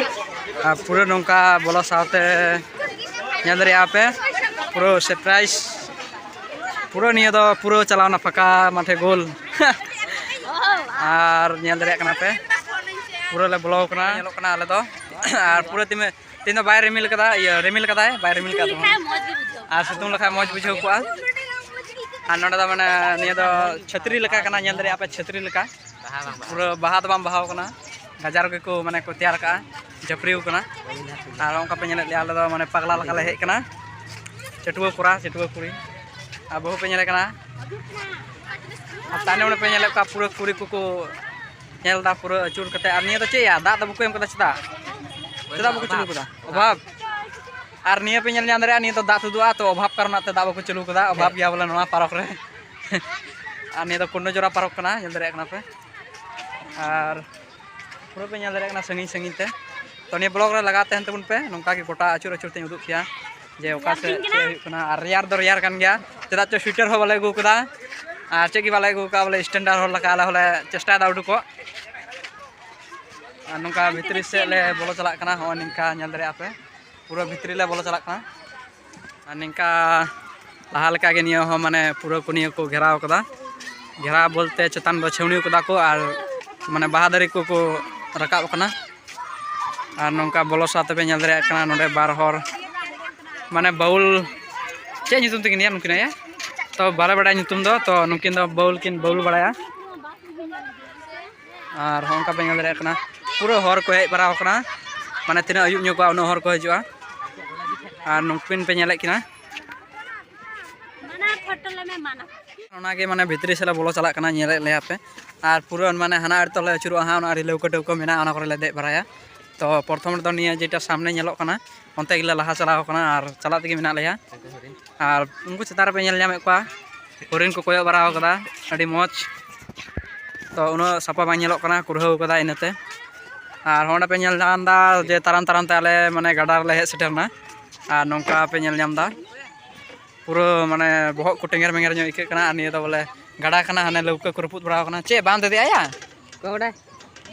ᱟᱨ ᱯᱩᱨᱟᱹ ᱱᱚᱝᱠᱟ ᱵᱚᱞᱚ ᱥᱟᱶᱛᱮ ᱧᱮᱞ ᱫᱟᱲᱮᱭᱟᱜᱼᱟ ᱯᱮ, ᱯᱩᱨᱟᱹ ᱥᱟᱨᱯᱨᱟᱭᱤᱡᱽ, ᱯᱩᱨᱟᱹ ᱱᱤᱭᱟᱹ ᱫᱚ ᱯᱩᱨᱟᱹ ᱪᱟᱞᱟᱣᱱᱟ ᱯᱷᱟᱸᱠᱟ ᱢᱟᱴᱷᱮ ᱜᱳᱞ᱾ ᱟᱨ ᱧᱮᱞ ᱫᱟᱲᱮᱭᱟᱜ ᱠᱟᱱᱟ ᱯᱮ, ᱯᱩᱨᱟᱹ ᱞᱮ ᱵᱚᱞᱚ ᱠᱟᱱᱟ, ᱧᱮᱞᱚᱜ ᱠᱟᱱᱟ ᱟᱞᱮ ᱫᱚ᱾ ᱟᱨ ᱯᱩᱨᱟᱹ ᱛᱤᱢᱤ-, ᱛᱮᱦᱮᱧ ᱫᱚ ᱵᱟᱭ ᱨᱤᱢᱤᱞ ᱠᱟᱫᱟ, ᱤᱭᱟᱹ, ᱨᱤᱢᱤᱞ ᱠᱟᱫᱟᱭ, ᱵᱟᱭ ᱨᱤᱢᱤᱞ ᱠᱟᱫᱟ᱾ ᱥᱤᱛᱩᱝ ᱞᱮᱠᱷᱟᱡ ᱢᱚᱡᱽ ᱜᱮ ᱵᱩᱡᱷᱟᱹᱜᱼᱟ᱾ ᱟᱨ ᱥᱤᱛᱩᱝ ᱞᱮᱠᱷᱟᱡ ᱢᱚᱡᱽ ᱵᱩᱡᱷᱟᱹᱣ ᱠᱚᱜᱼᱟ᱾ ᱟᱨ ᱱᱚᱰᱮ ᱫᱚ ᱢᱟᱱᱮ ᱱᱤᱭᱟᱹ ᱫᱚ ᱪᱷᱟᱹᱛᱨᱤ ᱞᱮᱠᱟ ᱠᱟᱱᱟ, ᱧᱮᱞ ᱫᱟᱲᱮᱭᱟᱜᱼᱟ ᱯᱮ ᱪᱷᱟᱹᱛᱨᱤ ᱞᱮᱠᱟ᱾ ᱯᱩᱨᱟᱹ ᱵᱟᱦᱟ ᱫᱚ ᱵᱟᱝ ᱵᱟᱦᱟᱣ ᱠᱟᱱᱟ, ᱜᱟᱡᱟᱲ ᱜᱮᱠᱚ ᱢᱟᱱᱮ ᱠᱚ ᱛᱮᱭᱟᱨ ᱠᱟᱜᱼᱟ, ᱡᱷᱟᱹᱯᱨᱤ ᱠᱟᱱᱟ᱾ ᱟᱨ ᱚᱱᱠᱟ ᱯᱮ ᱧᱮᱞᱮᱫ ᱞᱮᱭᱟ, ᱟᱞᱮ ᱫᱚ ᱢᱟᱱᱮ ᱯᱟᱜᱽᱞᱟ ᱞᱮᱠᱟ ᱞᱮ ᱦᱮᱡ ᱠᱟᱱᱟ, ᱪᱟᱹᱴᱩᱣᱟᱹ ᱠᱚᱲᱟ, ᱪᱟᱹᱴᱩᱣᱟᱹ ᱠᱩᱲᱤ᱾ ᱟᱨ ᱵᱟᱹᱦᱩ ᱯᱮ ᱧᱮᱞᱮ ᱠᱟᱱᱟ, ᱟᱨ ᱛᱟᱭᱱᱚᱢ ᱨᱮ ᱯᱮ ᱧᱮᱞᱮᱫ ᱠᱚᱣᱟ ᱯᱩᱨᱟᱹ ᱠᱩᱲᱤ ᱠᱚᱠᱚ ᱧᱮᱞ ᱮᱫᱟ ᱯᱩᱨᱟᱹ ᱟᱹᱪᱩᱨ ᱠᱟᱛᱮ᱾ ᱟᱨ ᱱᱤᱭᱟᱹ ᱫᱚ ᱪᱮᱫ ᱭᱟ, ᱫᱟᱜ ᱫᱚ ᱵᱟᱠᱚ ᱮᱢ ᱠᱟᱫᱟ, ᱪᱮᱫᱟᱜ? ᱪᱮᱫᱟᱜ ᱵᱟᱠᱚ ᱪᱟᱹᱞᱩ ᱠᱟᱫᱟ? ᱚᱵᱷᱟᱵ᱾ ᱟᱨ ᱱᱤᱭᱟᱹ ᱯᱮ ᱧᱮᱞ ᱧᱟᱢ ᱫᱟᱲᱮᱭᱟᱜᱼᱟ, ᱱᱤᱭᱟᱹ ᱫᱚ ᱫᱟᱜ ᱛᱩᱫᱩᱜᱼᱟ, ᱛᱚ ᱚᱵᱷᱟᱵ ᱠᱟᱨᱚᱱᱟᱜ ᱛᱮ ᱫᱟᱜ ᱵᱟᱠᱚ ᱪᱟᱹᱞᱩ ᱠᱟᱫᱟ, ᱚᱵᱷᱟᱵ ᱜᱮᱭᱟ ᱵᱚᱞᱮ ᱱᱚᱣᱟ ᱯᱟᱨᱠ ᱨᱮ᱾ ᱟᱨ ᱱᱤᱭᱟᱹ ᱫᱚ ᱠᱩᱱᱰᱚᱡᱚᱨᱟ ᱯᱟᱨᱠ ᱠᱟᱱᱟ, ᱧᱮᱞ ᱫᱟᱲᱮᱭᱟᱜ ᱠᱟᱱᱟ ᱯᱮ᱾ ᱟᱨ ᱯᱩᱨᱟᱹ ᱯᱮ ᱧᱮᱞ ᱫᱟᱲᱮᱭᱟᱜ ᱠᱟᱱᱟ ᱥᱟᱺᱜᱤᱧ ᱥᱟᱺᱜᱤᱧ ᱛᱮ᱾ ᱛᱚ ᱱᱤᱭᱟᱹ ᱵᱞᱚᱜ ᱨᱮ ᱞᱟᱜᱟᱣ ᱛᱟᱦᱮᱱ ᱛᱟᱵᱚᱱ ᱯᱮ, ᱱᱚᱝᱠᱟ ᱜᱮ ᱜᱚᱴᱟ ᱟᱹᱪᱩᱨ ᱟᱹᱪᱩᱨ ᱛᱮᱧ ᱩᱫᱩᱜ ᱯᱮᱭᱟ ᱡᱮ ᱚᱠᱟ ᱥᱮᱫ ᱪᱮᱫ ᱦᱩᱭᱩᱜ ᱠᱟᱱᱟ᱾ ᱟᱨ ᱨᱮᱭᱟᱲ ᱫᱚ ᱨᱮᱭᱟᱲ ᱠᱟᱱ ᱜᱮᱭᱟ, ᱪᱮᱫᱟᱜ ᱪᱚ ᱥᱩᱭᱴᱟᱨ ᱦᱚᱸ ᱵᱟᱞᱮ ᱟᱹᱜᱩ ᱠᱟᱫᱟ, ᱟᱨ ᱪᱮᱫ ᱜᱮ ᱵᱟᱞᱮ ᱟᱹᱜᱩ ᱠᱟᱫᱟ, ᱵᱚᱞᱮ ᱥᱴᱮᱱᱰᱟᱨ ᱦᱚᱲ ᱞᱮᱠᱟ ᱟᱞᱮ ᱦᱚᱸᱞᱮ ᱪᱮᱥᱴᱟᱭᱮᱫᱟ ᱩᱰᱩᱠᱚᱜ᱾ ᱟᱨ ᱱᱚᱝᱠᱟ ᱵᱷᱤᱛᱨᱤ ᱥᱮᱫ ᱞᱮ ᱵᱚᱞᱚ ᱪᱟᱞᱟᱜ ᱠᱟᱱᱟ, ᱦᱚᱸᱜᱼᱚᱭ ᱱᱤᱝᱠᱟ ᱧᱮᱞ ᱫᱟᱲᱮᱭᱟᱜᱼᱟ ᱯᱮ, ᱯᱩᱨᱟᱹ ᱵᱷᱤᱛᱨᱤ ᱞᱮ ᱵᱚᱞᱚ ᱪᱟᱞᱟᱜ ᱠᱟᱱᱟ᱾ ᱟᱨ ᱱᱤᱝᱠᱟ ᱞᱟᱦᱟ ᱞᱮᱠᱟᱜᱮ ᱱᱤᱭᱟᱹ ᱦᱚᱸ ᱢᱟᱱᱮ ᱯᱩᱨᱟᱹ ᱠᱚ ᱱᱤᱭᱟᱹ ᱠᱚ ᱜᱷᱮᱨᱟᱣ ᱠᱟᱫᱟ, ᱜᱷᱮᱨᱟᱣ ᱵᱚᱞᱛᱮ ᱪᱮᱛᱟᱱ ᱫᱚ ᱪᱷᱟᱹᱣᱱᱤ ᱠᱟᱫᱟ ᱠᱚ ᱟᱨ ᱢᱟᱱᱮ ᱵᱟᱦᱟ ᱫᱟᱨᱮ ᱠᱚᱠᱚ ᱨᱟᱠᱟᱵ ᱠᱟᱱᱟ᱾ ᱟᱨ ᱱᱚᱝᱠᱟ ᱵᱚᱞᱚ ᱥᱟᱶ ᱛᱮᱯᱮ ᱧᱮᱞ ᱫᱟᱲᱮᱭᱟᱜ ᱠᱟᱱᱟ, ᱱᱚᱰᱮ ᱵᱟᱨ ᱦᱚᱲ ᱢᱟᱱᱮ ᱵᱟᱹᱣᱩᱞ, ᱪᱮᱫ ᱧᱩᱛᱩᱢ ᱛᱟᱹᱠᱤᱱ ᱜᱮᱭᱟ ᱱᱩᱠᱤᱱᱟᱜ? ᱛᱚ ᱵᱟᱞᱮ ᱵᱟᱲᱟᱭᱟ ᱧᱩᱛᱩᱢ ᱫᱚ, ᱛᱚ ᱱᱩᱠᱤᱱ ᱫᱚ ᱵᱟᱹᱣᱩᱞ ᱠᱤᱱ ᱵᱟᱹᱣᱩᱞ ᱵᱟᱲᱟᱭᱟ᱾ ᱟᱨ ᱦᱚᱸ ᱚᱱᱠᱟ ᱯᱮ ᱧᱮᱞ ᱫᱟᱲᱮᱭᱟᱜ ᱠᱟᱱᱟ, ᱯᱩᱨᱟᱹ ᱦᱚᱲ ᱠᱚ ᱦᱮᱡ ᱵᱟᱲᱟᱣ ᱠᱟᱱᱟ, ᱢᱟᱱᱮ ᱛᱤᱱᱟᱹᱜ ᱟᱹᱭᱩᱵ ᱧᱚᱜᱚᱜᱼᱟ ᱩᱱᱟᱹᱜ ᱦᱚᱲ ᱠᱚ ᱦᱤᱡᱩᱜᱼᱟ᱾ ᱟᱨ ᱱᱩᱠᱤᱱ ᱯᱮ ᱧᱮᱞᱮᱫ ᱠᱤᱱᱟ, ᱢᱟᱱᱟ ᱯᱷᱳᱴᱳ ᱞᱮ ᱢᱮ, ᱢᱟᱱᱟ᱾ ᱚᱱᱟᱜᱮ ᱢᱟᱱᱮ ᱵᱷᱤᱛᱨᱤ ᱥᱮᱫ ᱞᱮ ᱵᱚᱞᱚ ᱪᱟᱞᱟᱜ ᱠᱟᱱᱟ, ᱧᱮᱞᱮᱫ ᱞᱮᱭᱟ ᱯᱮ᱾ ᱟᱨ ᱯᱩᱨᱟᱹ ᱢᱟᱱᱮ ᱦᱟᱱᱟ ᱟᱲᱮ ᱛᱚᱞᱮ ᱟᱹᱪᱩᱨᱚᱜᱼᱟ ᱦᱟᱸᱜ, ᱚᱱᱟ ᱟᱹᱰᱤ ᱞᱟᱹᱣᱠᱟᱹ ᱴᱟᱹᱣᱠᱟᱹ ᱢᱮᱱᱟᱜᱼᱟ, ᱚᱱᱟ ᱠᱚᱨᱮ ᱞᱮ ᱫᱮᱡ ᱵᱟᱲᱟᱭᱟ᱾ ᱛᱚ ᱯᱨᱚᱛᱷᱚᱢ ᱨᱮᱫᱚ ᱱᱤᱭᱟᱹ ᱡᱮᱴᱟ ᱥᱟᱢᱱᱮ ᱧᱮᱞᱚᱜ ᱠᱟᱱᱟ, ᱚᱱᱛᱮ ᱜᱮᱞᱮ ᱞᱟᱦᱟ ᱪᱟᱞᱟᱣ ᱠᱟᱱᱟ ᱟᱨ ᱪᱟᱞᱟᱜ ᱛᱮᱜᱮ ᱢᱮᱱᱟᱜ ᱞᱮᱭᱟ᱾ ᱟᱨ ᱩᱱᱠᱩ ᱪᱮᱛᱟᱱ ᱨᱮᱯᱮ ᱧᱮᱞ ᱧᱟᱢᱮᱫ ᱠᱚᱣᱟ, ᱦᱚᱨᱤᱱ ᱠᱚ ᱠᱚᱭᱚᱜ ᱵᱟᱲᱟ ᱟᱠᱟᱫᱟ, ᱟᱹᱰᱤ ᱢᱚᱡᱽ᱾ ᱛᱚ ᱩᱱᱟᱹᱜ ᱥᱟᱯᱷᱟ ᱵᱟᱝ ᱧᱮᱞᱚᱜ ᱠᱟᱱᱟ, ᱠᱩᱲᱦᱟᱹᱣ ᱠᱟᱫᱟ ᱤᱱᱟᱹᱛᱮ᱾ ᱟᱨ ᱦᱚᱸᱰᱮ ᱯᱮ ᱧᱮᱞ ᱧᱟᱢ ᱮᱫᱟ ᱡᱮ ᱛᱟᱲᱟᱢ ᱛᱟᱲᱟᱢ ᱛᱮ ᱟᱞᱮ ᱢᱟᱱᱮ ᱜᱟᱰᱟ ᱨᱮᱞᱮ ᱦᱮᱡ ᱥᱮᱴᱮᱨ ᱮᱱᱟ᱾ ᱟᱨ ᱱᱚᱝᱠᱟ ᱯᱮ ᱧᱮᱞ ᱧᱟᱢ ᱮᱫᱟ ᱯᱩᱨᱟᱹ ᱢᱟᱱᱮ ᱵᱚᱦᱚᱜ ᱠᱚ ᱴᱮᱸᱜᱮᱨ ᱢᱮᱸᱜᱮᱨ ᱧᱚᱜ ᱟᱹᱭᱠᱟᱹᱜ ᱠᱟᱱᱟ᱾ ᱟᱨ ᱱᱤᱭᱟᱹ ᱫᱚ ᱵᱚᱞᱮ ᱜᱟᱰᱟ ᱠᱟᱱᱟ, ᱦᱟᱱᱮ ᱞᱟᱹᱣᱠᱟᱹ ᱠᱚ ᱨᱟᱹᱯᱩᱫ ᱵᱟᱲᱟᱣ ᱠᱟᱱᱟ᱾ ᱪᱮᱫ ᱵᱟᱢ ᱫᱮᱫᱮᱜᱼᱟ ᱭᱟ? ᱚᱠᱚᱭ ᱵᱟᱰᱟᱭ?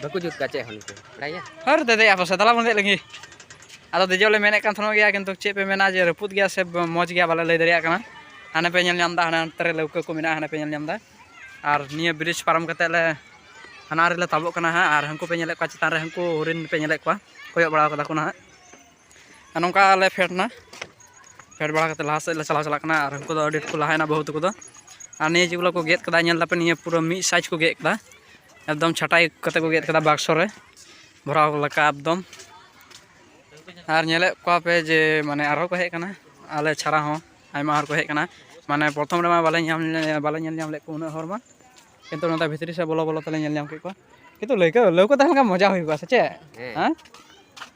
ᱵᱟᱠᱚ ᱡᱩᱛ ᱠᱟᱜ ᱪᱮᱫ ᱦᱚᱸ ᱱᱤᱛᱚᱜ, ᱵᱟᱰᱟᱭ ᱜᱮᱭᱟ? ᱦᱟᱹᱨ ᱫᱮᱫᱮᱭᱟ ᱯᱟᱥᱮ, ᱫᱟᱞᱟ ᱵᱚᱱ ᱫᱮᱡ ᱞᱮᱱ ᱜᱮ᱾ ᱟᱫᱚ ᱫᱮᱡᱚᱜ ᱞᱮ ᱢᱮᱱᱮᱫ ᱠᱟᱱ ᱛᱟᱦᱮᱱᱚᱜ ᱜᱮᱭᱟ, ᱠᱤᱱᱛᱩ ᱪᱮᱫ ᱯᱮ ᱢᱮᱱᱟ ᱡᱮ ᱨᱟᱹᱯᱩᱫ ᱜᱮᱭᱟ ᱥᱮ ᱢᱚᱡᱽ ᱜᱮᱭᱟ, ᱵᱟᱞᱮ ᱞᱟᱹᱭ ᱫᱟᱲᱮᱭᱟᱜ ᱠᱟᱱᱟ᱾ ᱦᱟᱱᱮ ᱯᱮ ᱧᱮᱞ ᱧᱟᱢ ᱮᱫᱟ, ᱦᱟᱱᱮ ᱦᱟᱱᱛᱮ ᱨᱮ ᱞᱟᱹᱣᱠᱟᱹ ᱠᱚ ᱢᱮᱱᱟᱜᱼᱟ, ᱦᱟᱱᱮ ᱯᱮ ᱧᱮᱞ ᱧᱟᱢ ᱮᱫᱟ᱾ ᱟᱨ ᱱᱤᱭᱟᱹ ᱵᱨᱤᱡᱽ ᱯᱟᱨᱚᱢ ᱠᱟᱛᱮᱫ ᱞᱮ ᱦᱟᱱᱟ ᱨᱮᱞᱮ ᱛᱟᱵᱚᱜ ᱠᱟᱱᱟ ᱦᱟᱸᱜ᱾ ᱟᱨ ᱦᱟᱹᱱᱠᱩ ᱯᱮ ᱧᱮᱞᱮᱫ ᱠᱚᱣᱟ ᱪᱮᱛᱟᱱ ᱨᱮ, ᱦᱟᱹᱱᱠᱩ ᱦᱚᱨᱤᱱ ᱯᱮ ᱧᱮᱞᱮᱫ ᱠᱚᱣᱟ, ᱠᱚᱭᱚᱜ ᱵᱟᱲᱟ ᱠᱟᱫᱟ ᱠᱚ ᱱᱟᱦᱟᱜ᱾ ᱟᱨ ᱱᱚᱝᱠᱟ ᱞᱮ ᱯᱷᱮᱰ ᱮᱱᱟ, ᱯᱷᱮᱰ ᱵᱟᱲᱟ ᱠᱟᱛᱮᱫ ᱞᱟᱦᱟ ᱥᱮᱫ ᱞᱮ ᱪᱟᱞᱟᱣ ᱪᱟᱞᱟᱜ ᱠᱟᱱᱟ᱾ ᱟᱨ ᱩᱱᱠᱩ ᱫᱚ ᱟᱹᱰᱤ ᱟᱸᱴ ᱠᱚ ᱞᱟᱦᱟᱭᱮᱱᱟ, ᱵᱟᱹᱦᱩ ᱛᱟᱠᱚ ᱫᱚ᱾ ᱟᱨ ᱱᱤᱭᱟᱹ ᱡᱮᱜᱩᱞᱟ ᱠᱚ ᱜᱮᱫ ᱠᱟᱫᱟ, ᱧᱮᱞ ᱫᱟᱯᱮ, ᱱᱤᱭᱟᱹ ᱯᱩᱨᱟᱹ ᱢᱤᱫ ᱥᱟᱭᱤᱡ ᱠᱚ ᱜᱮᱫ ᱠᱟᱫᱟ, ᱮᱠᱫᱚᱢ ᱪᱷᱟᱴᱟᱭ ᱠᱟᱛᱮ ᱠᱚ ᱜᱮᱫ ᱠᱟᱫᱟ, ᱵᱟᱠᱥᱚ ᱨᱮ ᱵᱷᱚᱨᱟᱣ ᱞᱮᱠᱟ ᱮᱠᱫᱚᱢ᱾ ᱟᱨ ᱧᱮᱞᱮᱫ ᱠᱚᱣᱟ ᱯᱮ ᱡᱮ ᱢᱟᱱᱮ ᱟᱨᱦᱚᱸ ᱠᱚ ᱦᱮᱡ ᱠᱟᱱᱟ, ᱟᱞᱮ ᱪᱷᱟᱲᱟ ᱦᱚᱸ ᱟᱭᱢᱟ ᱦᱚᱲ ᱠᱚ ᱦᱮᱡ ᱠᱟᱱᱟ᱾ ᱢᱟᱱᱮ ᱯᱨᱚᱛᱷᱚᱢ ᱨᱮᱢᱟ ᱵᱟᱞᱮ ᱧᱟᱢ, ᱵᱟᱞᱮ ᱧᱮᱞ ᱧᱟᱢ ᱞᱮᱫ ᱠᱚ ᱩᱱᱟᱹᱜ ᱦᱚᱲ ᱢᱟ, ᱠᱤᱱᱛᱩ ᱱᱚᱛᱮ ᱵᱷᱤᱛᱨᱤ ᱥᱮᱫ ᱵᱚᱞᱚ ᱵᱚᱞᱚ ᱛᱮᱞᱮ ᱧᱮᱞ ᱧᱟᱢ ᱠᱮᱫ ᱠᱚᱣᱟ᱾ ᱠᱤᱱᱛᱩ ᱞᱟᱹᱣᱠᱟᱹ, ᱞᱟᱹᱣᱠᱟᱹ ᱛᱟᱦᱮᱸ ᱞᱮᱱᱠᱷᱟᱱ ᱢᱚᱡᱟ ᱦᱩᱭ ᱠᱚᱜᱼᱟ, ᱥᱮ ᱪᱮᱫ? ᱦᱮᱸ᱾ ᱦᱮᱸ?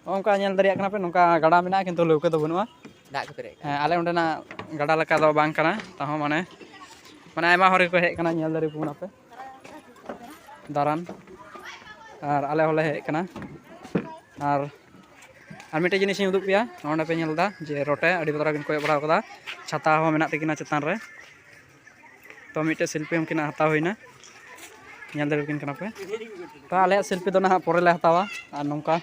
ᱱᱚᱝᱠᱟ ᱧᱮᱞ ᱫᱟᱲᱮᱭᱟᱜ ᱠᱟᱱᱟ ᱯᱮ, ᱱᱚᱝᱠᱟ ᱜᱟᱰᱟ ᱢᱮᱱᱟᱜᱼᱟ, ᱠᱤᱱᱛᱩ ᱞᱟᱹᱣᱠᱟᱹ ᱫᱚ ᱵᱟᱹᱱᱩᱜᱼᱟ᱾ ᱫᱟᱜ ᱠᱚ ᱯᱮᱨᱮᱡ ᱠᱟᱱᱟ᱾ ᱦᱮᱸ, ᱟᱞᱮ ᱚᱸᱰᱮᱱᱟᱜ ᱜᱟᱰᱟ ᱞᱮᱠᱟ ᱫᱚ ᱵᱟᱝ ᱠᱟᱱᱟ, ᱛᱟᱦᱚᱸ ᱢᱟᱱᱮ, ᱢᱟᱱᱮ ᱟᱭᱢᱟ ᱦᱚᱲ ᱜᱮᱠᱚ ᱦᱮᱡ ᱠᱟᱱᱟ, ᱧᱮᱞ ᱫᱟᱲᱮ ᱟᱠᱚ ᱠᱟᱱᱟ ᱯᱮ ᱫᱟᱬᱟᱱ᱾ ᱟᱨ ᱟᱞᱮ ᱦᱚᱸᱞᱮ ᱦᱮᱡ ᱠᱟᱱᱟ᱾ ᱟᱨ, ᱟᱨ ᱢᱤᱫᱴᱮᱡ ᱡᱤᱱᱤᱥ ᱤᱧ ᱩᱫᱩᱜ ᱯᱮᱭᱟ, ᱱᱚᱸᱰᱮ ᱯᱮ ᱧᱮᱞ ᱮᱫᱟ ᱡᱮ ᱨᱚᱴᱮ ᱟᱹᱰᱤ ᱵᱟᱛᱨᱟᱣ ᱠᱤᱱ ᱠᱚᱭᱚᱜ ᱵᱟᱲᱟ ᱟᱠᱟᱫᱟ, ᱪᱷᱟᱛᱟ ᱦᱚᱸ ᱢᱮᱱᱟᱜ ᱛᱟᱹᱠᱤᱱᱟ ᱪᱮᱛᱟᱱ ᱨᱮ᱾ ᱛᱚ ᱢᱤᱫᱴᱮᱡ ᱥᱮᱞᱯᱷᱤ ᱩᱱᱠᱤᱱᱟᱜ ᱦᱟᱛᱟᱣ ᱦᱩᱭᱱᱟ, ᱧᱮᱞ ᱫᱟᱲᱮᱭᱟᱠᱤᱱ ᱠᱟᱱᱟ ᱯᱮ᱾ ᱛᱚ ᱟᱞᱮᱭᱟᱜ ᱥᱮᱞᱯᱷᱤ ᱫᱚ ᱱᱟᱦᱟᱜ ᱯᱚᱨᱮ ᱞᱮ ᱦᱟᱛᱟᱣᱟ, ᱟᱨ ᱱᱚᱝᱠᱟ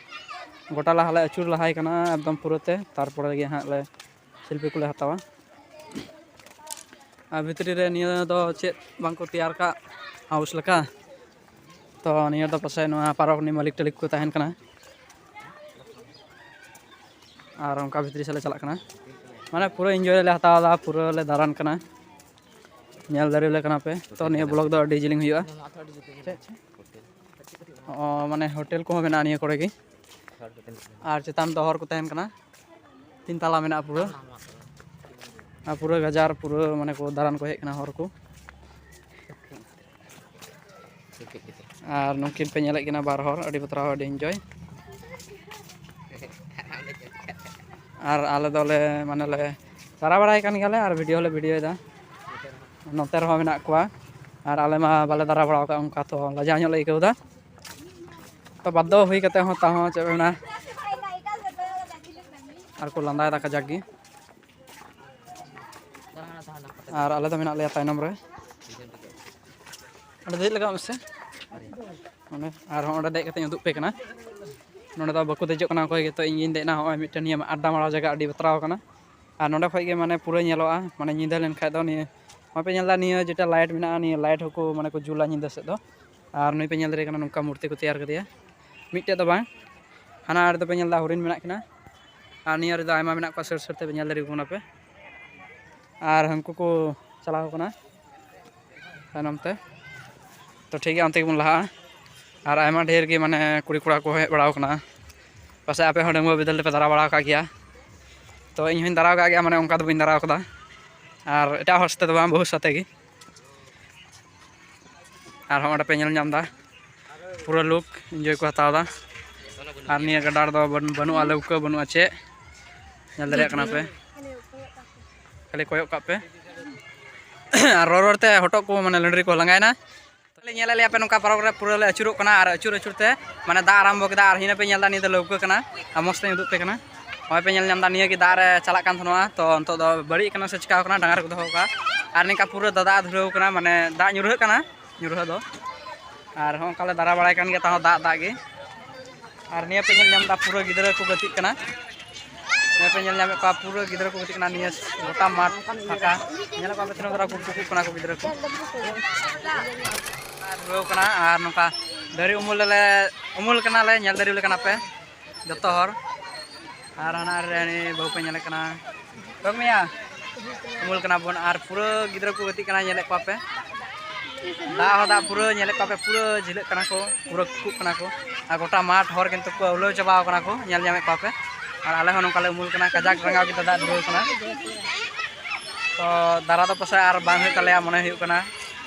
ᱜᱚᱴᱟ ᱞᱟᱦᱟ ᱞᱮ ᱟᱹᱪᱩᱨ ᱞᱟᱦᱟᱭ ᱠᱟᱱᱟ ᱮᱠᱫᱚᱢ ᱯᱩᱨᱟᱹ ᱛᱮ, ᱛᱟᱨᱯᱚᱨᱮ ᱜᱮ ᱦᱟᱸᱜ ᱞᱮ ᱥᱮᱞᱯᱷᱤ ᱠᱚᱞᱮ ᱦᱟᱛᱟᱣᱟ᱾ ᱟᱨ ᱵᱷᱤᱛᱨᱤ ᱨᱮ ᱱᱤᱭᱟᱹ ᱫᱚ ᱪᱮᱫ ᱵᱟᱝᱠᱚ ᱛᱮᱭᱟᱨ ᱠᱟᱜ ᱦᱟᱣᱩᱥ ᱞᱮᱠᱟ, ᱛᱚ ᱱᱤᱭᱟᱹ ᱫᱚ ᱯᱟᱥᱮᱡ ᱱᱚᱣᱟ ᱯᱟᱨᱚᱠ ᱨᱤᱱᱤᱡ ᱢᱟᱹᱞᱤᱠ ᱴᱟᱹᱞᱤᱠ ᱠᱚ ᱛᱟᱦᱮᱱ ᱠᱟᱱᱟ᱾ ᱟᱨ ᱚᱱᱠᱟ ᱵᱷᱤᱛᱨᱤ ᱥᱮᱫ ᱞᱮ ᱪᱟᱞᱟᱜ ᱠᱟᱱᱟ, ᱢᱟᱱᱮ ᱯᱩᱨᱟᱹ ᱤᱱᱡᱚᱭ ᱞᱮ ᱦᱟᱛᱟᱣ ᱮᱫᱟ, ᱯᱩᱨᱟᱹ ᱞᱮ ᱫᱟᱬᱟᱱ ᱠᱟᱱᱟ᱾ ᱧᱮᱞ ᱫᱟᱲᱮ ᱞᱮ ᱠᱟᱱᱟ ᱯᱮ᱾ ᱛᱚ ᱱᱤᱭᱟᱹ ᱵᱞᱚᱜ ᱫᱚ ᱟᱹᱰᱤ ᱡᱤᱞᱤᱧ ᱦᱩᱭᱩᱜᱼᱟ᱾ ᱚ, ᱢᱟᱱᱮ ᱦᱳᱴᱮᱞ ᱠᱚᱦᱚᱸ ᱢᱮᱱᱟᱜᱼᱟ ᱱᱤᱭᱟᱹ ᱠᱚᱨᱮ ᱜᱮ᱾ ᱟᱨ ᱪᱮᱛᱟᱱ ᱫᱚ ᱦᱚᱨ ᱠᱚ ᱛᱟᱦᱮᱱ ᱠᱟᱱᱟ, ᱛᱤᱱ ᱛᱟᱞᱟ ᱢᱮᱱᱟᱜᱼᱟ ᱯᱩᱨᱟᱹ᱾ ᱟᱨ ᱯᱩᱨᱟᱹ ᱜᱟᱡᱟᱲ, ᱯᱩᱨᱟᱹ ᱢᱟᱱᱮ ᱠᱚ ᱫᱟᱬᱟᱱ ᱠᱚ ᱦᱮᱡ ᱠᱟᱱᱟ ᱦᱚᱲ ᱠᱚ᱾ ᱟᱨ ᱱᱩᱠᱤᱱ ᱯᱮ ᱧᱮᱞᱮᱫ ᱠᱤᱱᱟ ᱵᱟᱨ ᱦᱚᱲ, ᱟᱹᱰᱤ ᱵᱟᱛᱨᱟᱣ, ᱟᱹᱰᱤ ᱤᱱᱡᱚᱭ᱾ ᱟᱨ ᱟᱞᱮ ᱫᱚᱞᱮ ᱢᱟᱱᱮ ᱞᱮ ᱫᱟᱬᱟ ᱵᱟᱲᱟᱭ ᱠᱟᱱ ᱜᱮᱭᱟᱞᱮ ᱟᱨ ᱵᱷᱤᱰᱤᱭᱳ ᱦᱚᱸᱞᱮ ᱵᱷᱤᱰᱤᱭᱳᱭᱮᱫᱟ᱾ ᱱᱚᱛᱮ ᱨᱮᱦᱚᱸ ᱢᱮᱱᱟᱜ ᱠᱚᱣᱟ, ᱟᱨ ᱟᱞᱮ ᱢᱟ ᱵᱟᱞᱮ ᱫᱟᱨᱟ ᱵᱟᱲᱟ ᱟᱠᱟᱫ, ᱚᱱᱠᱟ ᱛᱚ ᱞᱟᱡᱟᱣ ᱧᱚᱜ ᱞᱮ ᱟᱹᱭᱠᱟᱹᱣ ᱮᱫᱟ᱾ ᱛᱚ ᱵᱟᱫᱽᱫᱷᱚ ᱦᱩᱭ ᱠᱟᱛᱮ ᱦᱚᱸ, ᱛᱟᱦᱚᱸ ᱪᱮᱫ ᱢᱮᱱᱟ, ᱟᱨ ᱠᱚ ᱞᱟᱸᱫᱟᱭᱮᱫᱟ ᱠᱟᱡᱟᱠ ᱜᱮ᱾ ᱟᱨ ᱟᱞᱮ ᱫᱚ ᱢᱮᱱᱟᱜ ᱞᱮᱭᱟ ᱛᱟᱭᱱᱚᱢ ᱨᱮ᱾ ᱚᱸᱰᱮ ᱫᱮᱡ ᱞᱟᱜᱟᱜ ᱢᱮᱥᱮ᱾ ᱚᱸᱰᱮ ᱟᱨᱦᱚᱸ ᱚᱸᱰᱮ ᱫᱮᱡ ᱠᱟᱛᱮᱧ ᱩᱫᱩᱜ ᱯᱮ ᱠᱟᱱᱟ᱾ ᱱᱚᱸᱰᱮ ᱫᱚ ᱵᱟᱠᱚ ᱫᱮᱡᱚᱜ ᱠᱟᱱᱟ ᱚᱠᱚᱭ ᱜᱮ, ᱛᱚ ᱤᱧ ᱜᱤᱧ ᱫᱮᱡ ᱮᱱᱟ᱾ ᱦᱚᱸᱜᱼᱚᱭ ᱢᱤᱫᱴᱮᱱ ᱱᱤᱭᱟᱹ ᱟᱰᱰᱟ ᱢᱟᱨᱟᱣ ᱡᱟᱭᱜᱟ ᱟᱹᱰᱤ ᱵᱟᱛᱨᱟᱣ ᱠᱟᱱᱟ᱾ ᱟᱨ ᱱᱚᱸᱰᱮ ᱠᱷᱚᱡ ᱜᱮ ᱢᱟᱱᱮ ᱯᱩᱨᱟᱹ ᱧᱮᱞᱚᱜᱼᱟ, ᱢᱟᱱᱮ ᱧᱤᱫᱟᱹ ᱞᱮᱱᱠᱷᱟᱡ ᱫᱚ ᱱᱤᱭᱟᱹ, ᱱᱚᱜᱼᱚᱭ ᱯᱮ ᱧᱮᱞ ᱮᱫᱟ, ᱱᱤᱭᱟᱹ ᱡᱮᱴᱟ ᱞᱟᱭᱤᱴ ᱢᱮᱱᱟᱜᱼᱟ, ᱱᱤᱭᱟᱹ ᱞᱟᱭᱤᱴ ᱦᱚᱸᱠᱚ ᱢᱟᱱᱮ ᱠᱚ ᱡᱩᱞᱟ ᱧᱤᱫᱟᱹ ᱥᱮᱫ ᱫᱚ᱾ ᱟᱨ ᱱᱩᱭ ᱯᱮ ᱧᱮᱞ ᱫᱟᱲᱮᱭᱟᱜ ᱠᱟᱱᱟ, ᱱᱚᱝᱠᱟ ᱢᱩᱨᱛᱤ ᱠᱚ ᱛᱮᱭᱟᱨ ᱠᱟᱫᱮᱭᱟ᱾ ᱢᱤᱫᱴᱮᱡ ᱫᱚ ᱵᱟᱝ, ᱦᱟᱱᱟ ᱟᱲᱮ ᱫᱚᱯᱮ ᱧᱮᱞ ᱮᱫᱟ ᱦᱚᱨᱤᱱ ᱢᱮᱱᱟᱜ ᱠᱤᱱᱟ, ᱟᱨ ᱱᱤᱭᱟᱹ ᱨᱮᱫᱚ ᱟᱭᱢᱟ ᱢᱮᱱᱟᱜ ᱠᱚᱣᱟ, ᱥᱩᱨ ᱥᱩᱨ ᱛᱮᱯᱮ ᱧᱮᱞ ᱫᱟᱲᱮᱭᱟᱠᱚ ᱠᱟᱱᱟ ᱯᱮ᱾ ᱟᱨ ᱦᱟᱹᱱᱠᱩ ᱠᱚ ᱪᱟᱞᱟᱣ ᱠᱟᱱᱟ ᱛᱟᱭᱱᱚᱢ ᱛᱮ᱾ ᱛᱚ ᱴᱷᱤᱠ ᱜᱮᱭᱟ, ᱚᱱᱛᱮ ᱜᱮᱵᱚᱱ ᱞᱟᱦᱟᱜᱼᱟ᱾ ᱟᱨ ᱟᱭᱢᱟ ᱰᱷᱮᱨ ᱜᱮ ᱢᱟᱱᱮ ᱠᱩᱲᱤ ᱠᱚᱲᱟ ᱠᱚ ᱦᱮᱡ ᱵᱟᱲᱟᱣ ᱠᱟᱱᱟ᱾ ᱯᱟᱥᱮᱡ ᱟᱯᱮ ᱦᱚᱸ ᱰᱟᱺᱜᱩᱣᱟᱹ ᱵᱤᱫᱟᱹᱞ ᱨᱮᱯᱮ ᱫᱟᱬᱟ ᱵᱟᱲᱟ ᱟᱠᱟᱫ ᱜᱮᱭᱟ᱾ ᱛᱚ ᱤᱧ ᱦᱚᱸᱧ ᱫᱟᱬᱟ ᱟᱠᱟᱫ ᱜᱮᱭᱟ, ᱢᱟᱱᱮ ᱚᱱᱠᱟ ᱫᱚ ᱵᱟᱹᱧ ᱫᱟᱬᱟ ᱟᱠᱟᱫᱟ᱾ ᱟᱨ ᱮᱴᱟᱜ ᱦᱚᱲ ᱥᱟᱛᱮ ᱫᱚ ᱵᱟᱝ, ᱵᱟᱹᱦᱩ ᱥᱟᱛᱮ ᱜᱮ᱾ ᱟᱨ ᱦᱚᱸ ᱚᱸᱰᱮ ᱯᱮ ᱧᱮᱞ ᱧᱟᱢ ᱮᱫᱟ, ᱯᱩᱨᱟᱹ ᱞᱩᱠ ᱤᱱᱡᱚᱭ ᱠᱚ ᱦᱟᱛᱟᱣ ᱮᱫᱟ᱾ ᱟᱨ ᱱᱤᱭᱟᱹ ᱜᱟᱰᱟ ᱨᱮᱫᱚ ᱵᱟᱹᱱ-, ᱵᱟᱹᱱᱩᱜᱼᱟ ᱞᱟᱹᱣᱠᱟᱹ, ᱵᱟᱹᱱᱩᱜᱼᱟ ᱪᱮᱫ, ᱧᱮᱞ ᱫᱟᱲᱮᱭᱟᱜ ᱠᱟᱱᱟ ᱯᱮ᱾ ᱠᱷᱟᱹᱞᱤ ᱠᱚᱭᱚᱜ ᱠᱟᱜ ᱯᱮ᱾ ᱟᱨ ᱨᱚᱲ ᱨᱚᱲ ᱛᱮ ᱦᱚᱴᱚᱜ ᱠᱚ ᱢᱟᱱᱮ ᱞᱟᱹᱰᱨᱤ ᱠᱚ ᱞᱟᱸᱜᱟᱭᱮᱱᱟ᱾ ᱛᱟᱦᱞᱮ ᱧᱮᱞᱮᱫ ᱞᱮᱭᱟ ᱯᱮ ᱱᱚᱝᱠᱟ ᱯᱟᱨᱚᱠ ᱨᱮ ᱯᱩᱨᱟᱹ ᱞᱮ ᱟᱹᱪᱩᱨᱚᱜ ᱠᱟᱱᱟ ᱟᱨ ᱟᱹᱪᱩᱨ ᱟᱹᱪᱩᱨ ᱛᱮ ᱢᱟᱱᱮ ᱫᱟᱜ ᱟᱨᱟᱢᱵᱚ ᱠᱮᱫᱟ᱾ ᱟᱨ ᱦᱤᱱᱟᱹ ᱯᱮ ᱧᱮᱞ ᱮᱫᱟ, ᱱᱤᱭᱟᱹ ᱫᱚ ᱞᱟᱹᱣᱠᱟᱹ ᱠᱟᱱᱟ᱾ ᱟᱨ ᱢᱚᱡᱽ ᱛᱮᱧ ᱩᱫᱩᱜ ᱯᱮ ᱠᱟᱱᱟ᱾ ᱱᱚᱜᱼᱚᱭ ᱯᱮ ᱧᱮᱞ ᱧᱟᱢ ᱮᱫᱟ, ᱱᱤᱭᱟᱹ ᱜᱮ ᱫᱟᱜ ᱨᱮ ᱪᱟᱞᱟᱜ ᱠᱟᱱ ᱛᱟᱦᱮᱱᱟ, ᱛᱚ ᱱᱤᱛᱚᱜ ᱫᱚ ᱵᱟᱹᱲᱤᱡ ᱠᱟᱱᱟ ᱥᱮ ᱪᱤᱠᱟᱣ ᱠᱟᱱᱟ, ᱰᱟᱸᱜᱟ ᱨᱮᱠᱚ ᱫᱚᱦᱚ ᱠᱟᱜᱼᱟ᱾ ᱟᱨ ᱱᱤᱝᱠᱟ ᱯᱩᱨᱟᱹ ᱫᱟᱫᱟ ᱫᱷᱩᱨᱟᱹᱣ ᱠᱟᱱᱟ, ᱢᱟᱱᱮ ᱫᱟᱜ ᱧᱩᱨᱦᱟᱹᱜ ᱠᱟᱱᱟ, ᱧᱩᱨᱦᱟᱹ ᱫᱚ᱾ ᱟᱨ ᱦᱚᱸ ᱚᱱᱠᱟ ᱞᱮ ᱫᱟᱬᱟ ᱵᱟᱲᱟᱭ ᱠᱟᱱ ᱜᱮᱭᱟ, ᱛᱟᱦᱚᱸ ᱫᱟᱜ ᱫᱟᱜ ᱜᱮ᱾ ᱟᱨ ᱱᱤᱭᱟᱹ ᱯᱮ ᱧᱮᱞ ᱧᱟᱢ ᱮᱫᱟ, ᱯᱩᱨᱟᱹ ᱜᱤᱫᱽᱨᱟᱹ ᱠᱚ ᱜᱟᱛᱮᱜ ᱠᱟᱱᱟ᱾ ᱱᱤᱭᱟᱹ ᱯᱮ ᱧᱮᱞ ᱧᱟᱢᱮᱫ ᱠᱚᱣᱟ, ᱯᱩᱨᱟᱹ ᱜᱤᱫᱽᱨᱟᱹ ᱠᱚ ᱜᱟᱛᱮᱜ ᱠᱟᱱᱟ᱾ ᱱᱤᱭᱟᱹ ᱜᱚᱴᱟ ᱢᱟᱴᱷ ᱯᱷᱟᱸᱠᱟ᱾ ᱧᱮᱞᱮᱫ ᱠᱚᱣᱟ ᱯᱮ ᱛᱤᱱᱟᱹᱜ ᱫᱷᱟᱨᱟ ᱠᱚ ᱠᱩᱠᱩᱜ ᱠᱟᱱᱟ ᱠᱚ ᱜᱤᱫᱽᱨᱟᱹ ᱠᱚ᱾ ᱫᱷᱩᱨᱟᱹᱣ ᱠᱟᱱᱟ᱾ ᱟᱨ ᱱᱚᱝᱠᱟ ᱫᱟᱨᱮ ᱩᱢᱩᱞ ᱨᱮᱞᱮ ᱩᱢᱩᱞ ᱠᱟᱱᱟᱞᱮ, ᱧᱮᱞ ᱫᱟᱲᱮᱭᱟᱞᱮ ᱠᱟᱱᱟ ᱯᱮ ᱡᱚᱛᱚ ᱦᱚᱲ᱾ ᱟᱨ ᱦᱟᱱᱟ ᱨᱮ ᱦᱟᱹᱱᱤ ᱵᱟᱹᱦᱩ ᱯᱮ ᱧᱮᱞᱮ ᱠᱟᱱᱟ, ᱵᱟᱹᱦᱩ ᱢᱮᱭᱟ? ᱩᱢᱩᱞ ᱠᱟᱱᱟ ᱵᱚᱱ᱾ ᱟᱨ ᱯᱩᱨᱟᱹ ᱜᱤᱫᱽᱨᱟᱹ ᱠᱚ ᱜᱟᱛᱮᱜ ᱠᱟᱱᱟ, ᱧᱮᱞᱮᱫ ᱠᱚᱣᱟ ᱯᱮ᱾ ᱫᱟᱜ ᱦᱚᱸ ᱫᱟᱜ ᱯᱩᱨᱟᱹ, ᱧᱮᱞᱮᱫ ᱠᱚᱣᱟ ᱯᱮ, ᱯᱩᱨᱟᱹ ᱡᱷᱤᱞᱟᱹᱜ ᱠᱟᱱᱟ ᱠᱚ, ᱯᱩᱨᱟᱹ ᱠᱩᱠᱩᱜ ᱠᱟᱱᱟ ᱠᱚ᱾ ᱟᱨ ᱜᱚᱴᱟ ᱢᱟᱴᱷ ᱦᱚᱨ ᱠᱤᱱᱛᱩ ᱠᱚ ᱟᱹᱣᱞᱟᱹᱣ ᱪᱟᱵᱟᱣ ᱠᱟᱱᱟ ᱠᱚ, ᱧᱮᱞ ᱧᱟᱢᱮᱫ ᱠᱚᱣᱟ ᱯᱮ᱾ ᱟᱨ ᱟᱞᱮ ᱦᱚᱸ ᱱᱚᱝᱠᱟ ᱞᱮ ᱩᱢᱩᱞ ᱠᱟᱱᱟ, ᱠᱟᱡᱟᱠ ᱨᱟᱸᱜᱟᱣ ᱜᱮ ᱫᱟᱜ ᱫᱷᱩᱨᱟᱹᱣ ᱠᱟᱱᱟ᱾ ᱛᱚ ᱫᱟᱨᱟ ᱫᱚ ᱯᱟᱥᱮᱡ ᱟᱨ ᱵᱟᱝ ᱦᱩᱭᱩᱜ ᱛᱟᱞᱮᱭᱟ ᱢᱚᱱᱮ ᱦᱩᱭᱩᱜ ᱠᱟᱱᱟ,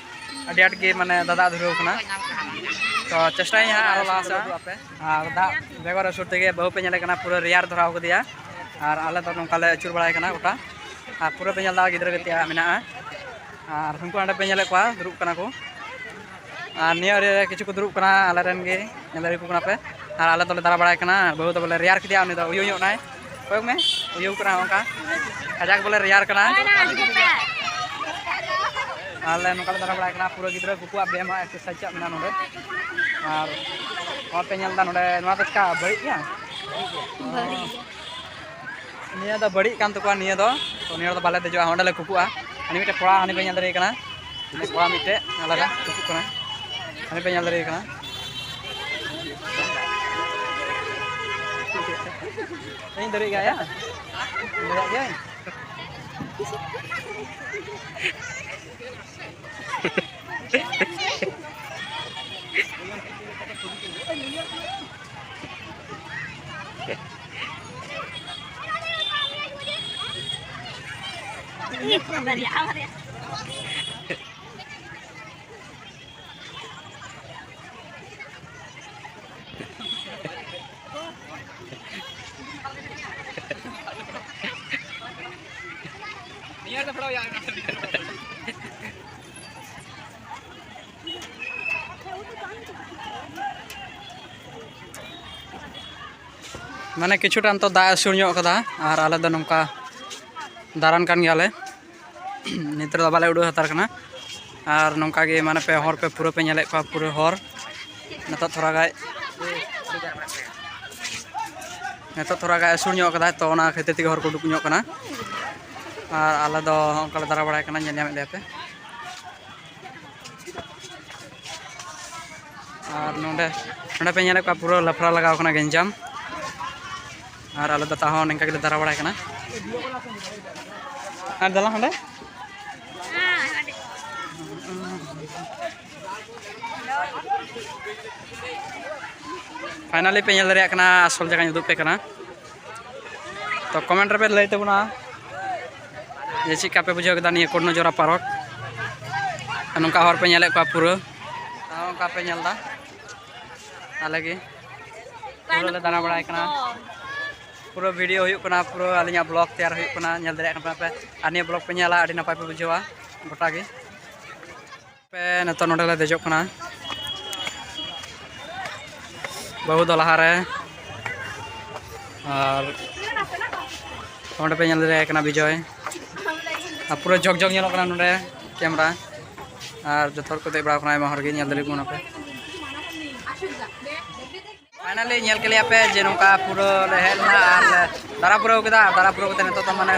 ᱟᱹᱰᱤ ᱟᱸᱴ ᱜᱮ ᱢᱟᱱᱮ ᱫᱟᱫᱟ ᱫᱷᱩᱨᱟᱹᱣ ᱠᱟᱱᱟ᱾ ᱛᱚ ᱪᱮᱥᱴᱟᱭᱟᱹᱧ ᱦᱟᱸᱜ ᱟᱨᱚ ᱞᱟᱦᱟ ᱥᱮᱫ ᱩᱫᱩᱜ ᱟᱯᱮ᱾ ᱟᱨ ᱫᱟᱜ ᱵᱮᱜᱚᱨ ᱟᱹᱥᱩᱨ ᱛᱮᱜᱮ ᱵᱟᱹᱦᱩ ᱯᱮ ᱧᱮᱞᱮ ᱠᱟᱱᱟ, ᱯᱩᱨᱟᱹ ᱨᱮᱭᱟᱲ ᱫᱷᱚᱨᱟᱣ ᱠᱟᱫᱮᱭᱟ᱾ ᱟᱨ ᱟᱞᱮ ᱫᱚ ᱱᱚᱝᱠᱟ ᱞᱮ ᱟᱹᱪᱩᱨ ᱵᱟᱲᱟᱭ ᱠᱟᱱᱟ ᱜᱚᱴᱟ᱾ ᱟᱨ ᱯᱩᱨᱟᱹ ᱯᱮ ᱧᱮᱞ ᱮᱫᱟ ᱜᱤᱫᱽᱨᱟᱹ ᱜᱟᱛᱮᱜ ᱢᱮᱱᱟᱜᱼᱟ᱾ ᱟᱨ ᱩᱱᱠᱩ ᱚᱸᱰᱮ ᱯᱮ ᱧᱮᱞᱮᱫ ᱠᱚᱣᱟ, ᱫᱩᱲᱩᱵ ᱠᱟᱱᱟ ᱠᱚ᱾ ᱟᱨ ᱱᱤᱭᱟᱹ ᱨᱮ ᱠᱤᱪᱷᱩ ᱠᱚ ᱫᱩᱲᱩᱵ ᱠᱟᱱᱟ, ᱟᱞᱮ ᱨᱮᱱ ᱜᱮ, ᱧᱮᱞ ᱫᱟᱲᱮ ᱠᱚ ᱠᱟᱱᱟ ᱯᱮ᱾ ᱟᱨ ᱟᱞᱮ ᱫᱚᱞᱮ ᱫᱟᱬᱟ ᱵᱟᱲᱟᱭ ᱠᱟᱱᱟ᱾ ᱵᱟᱹᱦᱩ ᱫᱚ ᱵᱚᱞᱮ ᱨᱮᱭᱟᱲ ᱠᱮᱫᱮᱭᱟ, ᱩᱱᱤ ᱫᱚ ᱩᱭᱩ ᱧᱚᱜ ᱱᱟᱭ᱾ ᱠᱚᱭᱚᱜ ᱢᱮ, ᱩᱭᱩ ᱠᱟᱱᱟ ᱚᱱᱠᱟ, ᱠᱟᱡᱟᱠ ᱵᱚᱞᱮ ᱨᱮᱭᱟᱲ ᱠᱟᱱᱟ᱾ ᱟᱞᱮ ᱱᱚᱝᱠᱟ ᱞᱮ ᱫᱟᱬᱟ ᱵᱟᱲᱟᱭ ᱠᱟᱱᱟ, ᱯᱩᱨᱟᱹ ᱜᱤᱫᱽᱨᱟᱹ ᱠᱚᱠᱚᱣᱟᱜ ᱵᱮᱭᱟᱢ ᱮᱠᱥᱟᱨᱥᱟᱭᱤᱡᱽ ᱪᱟᱜ ᱢᱮᱱᱟᱜᱼᱟ ᱱᱚᱰᱮ᱾ ᱟᱨ ᱱᱚᱣᱟ ᱯᱮ ᱧᱮᱞ ᱮᱫᱟ ᱱᱚᱰᱮ, ᱱᱚᱣᱟ ᱫᱚ ᱪᱮᱠᱟ ᱵᱟᱹᱲᱤᱡ ᱜᱮᱭᱟ? ᱱᱤᱭᱟᱹ ᱫᱚ ᱵᱟᱹᱲᱤᱡ ᱠᱟᱱ ᱛᱟᱠᱚᱣᱟ ᱱᱤᱭᱟᱹ ᱫᱚ᱾ ᱛᱚ ᱱᱤᱭᱟᱹ ᱨᱮᱫᱚ ᱵᱟᱞᱮ ᱫᱮᱡᱚᱜᱼᱟ, ᱚᱸᱰᱮ ᱞᱮ ᱠᱩᱠᱩᱜᱼᱟ᱾ ᱦᱟᱹᱱᱤ ᱢᱤᱫᱴᱮᱱ ᱠᱚᱲᱟ, ᱦᱟᱹᱱᱤ ᱯᱮ ᱧᱮᱞ ᱫᱟᱲᱮᱭᱟᱭ ᱠᱟᱱᱟ, ᱢᱤᱫᱴᱮᱱ ᱠᱚᱲᱟ ᱢᱤᱫᱴᱮᱱ ᱟᱞᱟᱫᱟ ᱠᱩᱠᱩᱜ ᱠᱟᱱᱟ, ᱦᱟᱹᱱᱤ ᱯᱮ ᱧᱮᱞ ᱫᱟᱲᱮᱭᱟᱭ ᱠᱟᱱᱟ᱾ ᱤᱧ ᱫᱟᱲᱮᱭᱟᱜ ᱜᱮᱭᱟ, ᱫᱟᱲᱮᱭᱟᱜ ᱜᱮᱭᱟᱹᱧ᱾ ᱢᱟᱱᱮ ᱠᱤᱪᱷᱩᱴᱟ ᱱᱤᱛᱚᱜ ᱫᱟᱜ ᱮ ᱥᱩᱨ ᱧᱚᱜ ᱠᱟᱫᱟ, ᱟᱨ ᱟᱞᱮ ᱫᱚ ᱱᱚᱝᱠᱟ ᱫᱟᱬᱟᱱ ᱠᱟᱱ ᱜᱮᱭᱟᱞᱮ᱾ ᱱᱤᱛ ᱨᱮᱫᱚ ᱵᱟᱞᱮ ᱩᱰᱩᱠ ᱦᱟᱛᱟᱲ ᱠᱟᱱᱟ᱾ ᱟᱨ ᱱᱚᱝᱠᱟ ᱜᱮ ᱢᱟᱱᱮ ᱯᱮ ᱦᱚᱨ ᱯᱮ ᱯᱩᱨᱟᱹ ᱯᱮ ᱧᱮᱞᱮᱫ ᱠᱚᱣᱟ, ᱯᱩᱨᱟᱹ ᱦᱚᱨ᱾ ᱱᱤᱛᱚᱜ ᱛᱷᱚᱲᱟ ᱜᱟᱭ, ᱱᱤᱛᱚᱜ ᱛᱷᱚᱲᱟ ᱜᱟᱭ ᱟᱹᱥᱩᱲ ᱧᱚᱜ ᱠᱟᱫᱟᱭ, ᱛᱚ ᱚᱱᱟ ᱠᱷᱟᱹᱛᱤᱨ ᱛᱮᱜᱮ ᱦᱚᱲ ᱠᱚ ᱩᱰᱩᱠ ᱧᱚᱜ ᱠᱟᱱᱟ᱾ ᱟᱨ ᱟᱞᱮ ᱫᱚ ᱚᱱᱠᱟ ᱞᱮ ᱫᱟᱬᱟ ᱵᱟᱲᱟᱭ ᱠᱟᱱᱟ, ᱧᱮᱞ ᱧᱟᱢᱮᱫ ᱞᱮᱭᱟ ᱯᱮ᱾ ᱟᱨ ᱱᱚᱰᱮ, ᱱᱚᱰᱮ ᱯᱮ ᱧᱮᱞᱮᱫ ᱠᱚᱣᱟ, ᱯᱩᱨᱟᱹ ᱞᱟᱯᱷᱲᱟ ᱞᱟᱜᱟᱣ ᱠᱟᱱᱟ ᱜᱮᱧᱡᱟᱢ᱾ ᱟᱨ ᱟᱞᱮ ᱫᱚ ᱛᱟᱦᱚᱸ ᱱᱤᱝᱠᱟ ᱜᱮᱞᱮ ᱫᱟᱬᱟ ᱵᱟᱲᱟᱭ ᱠᱟᱱᱟ᱾ ᱟᱨ ᱫᱮᱞᱟ ᱦᱟᱸᱰᱮ᱾ ᱯᱷᱟᱭᱱᱟᱞᱤ ᱯᱮ ᱧᱮᱞ ᱫᱟᱲᱮᱭᱟᱜ ᱠᱟᱱᱟ, ᱟᱥᱚᱞ ᱡᱟᱭᱜᱟᱧ ᱩᱫᱩᱜ ᱯᱮ ᱠᱟᱱᱟ᱾ ᱛᱚ ᱠᱚᱢᱮᱱᱴ ᱨᱮᱯᱮ ᱞᱟᱹᱭ ᱛᱟᱵᱚᱱᱟ ᱡᱮ ᱪᱮᱫ ᱞᱮᱠᱟ ᱯᱮ ᱵᱩᱡᱷᱟᱹᱣ ᱠᱮᱫᱟ ᱱᱤᱭᱟᱹ ᱠᱚᱨᱱᱚᱡᱚᱨᱟ ᱯᱟᱨᱠ᱾ ᱟᱨ ᱱᱚᱝᱠᱟ ᱦᱚᱲ ᱯᱮ ᱧᱮᱞᱮᱫ ᱠᱚᱣᱟ ᱯᱩᱨᱟᱹ, ᱟᱨ ᱱᱚᱝᱠᱟ ᱯᱮ ᱧᱮᱞ ᱮᱫᱟ, ᱟᱞᱮ ᱜᱮ ᱯᱩᱨᱟᱹ ᱞᱮ ᱫᱟᱬᱟ ᱵᱟᱲᱟᱭ ᱠᱟᱱᱟ᱾ ᱯᱩᱨᱟᱹ ᱵᱷᱤᱰᱤᱭᱳ ᱦᱩᱭᱩᱜ ᱠᱟᱱᱟ, ᱯᱩᱨᱟᱹ ᱟᱹᱞᱤᱧᱟᱜ ᱵᱞᱚᱜ ᱛᱮᱭᱟᱨ ᱦᱩᱭᱩᱜ ᱠᱟᱱᱟ, ᱧᱮᱞ ᱫᱟᱲᱮᱭᱟᱜ ᱠᱟᱱᱟ ᱯᱮ᱾ ᱟᱨ ᱱᱤᱭᱟᱹ ᱵᱞᱚᱜ ᱯᱮ ᱧᱮᱞᱟ, ᱟᱹᱰᱤ ᱱᱟᱯᱟᱭ ᱯᱮ ᱵᱩᱡᱷᱟᱹᱣᱟ᱾ ᱜᱚᱴᱟ ᱜᱮ᱾ ᱯᱮ ᱱᱤᱛᱚᱜ ᱱᱚᱰᱮ ᱞᱮ ᱫᱮᱡᱚᱜ ᱠᱟᱱᱟ, ᱵᱟᱹᱦᱩ ᱫᱚ ᱞᱟᱦᱟᱨᱮ, ᱟᱨ ᱱᱚᱰᱮ ᱯᱮ ᱧᱮᱞ ᱫᱟᱲᱮᱭᱟᱭ ᱠᱟᱱᱟ ᱵᱤᱡᱚᱭ, ᱟᱨ ᱯᱩᱨᱟᱹ ᱡᱷᱚᱠ ᱡᱷᱚᱠ ᱧᱮᱞᱚᱜ ᱠᱟᱱᱟ ᱱᱚᱰᱮ ᱠᱮᱢᱨᱟ, ᱟᱨ ᱡᱚᱛᱚ ᱦᱚᱲ ᱠᱚ ᱫᱮᱡ ᱵᱟᱲᱟ ᱟᱠᱟᱱᱟ, ᱟᱭᱢᱟ ᱦᱚᱲ ᱜᱮ ᱧᱮᱞ ᱫᱟᱲᱮᱭᱟᱜ ᱠᱟᱱᱟ ᱯᱮ᱾ ᱯᱷᱟᱭᱱᱟᱞᱤ ᱧᱮᱞ ᱠᱮᱫ ᱞᱮᱭᱟ ᱯᱮ ᱡᱮ ᱱᱚᱝᱠᱟ ᱯᱩᱨᱟᱹ ᱞᱮ ᱦᱮᱡ ᱞᱮᱱᱟ ᱟᱨ ᱞᱮ ᱫᱟᱨᱟ ᱯᱩᱨᱟᱹᱣ ᱠᱮᱫᱟ᱾ ᱟᱨ ᱫᱟᱨᱟ ᱯᱩᱨᱟᱹᱣ ᱠᱟᱛᱮ ᱱᱤᱛᱚᱜ ᱫᱚ ᱢᱟᱱᱮ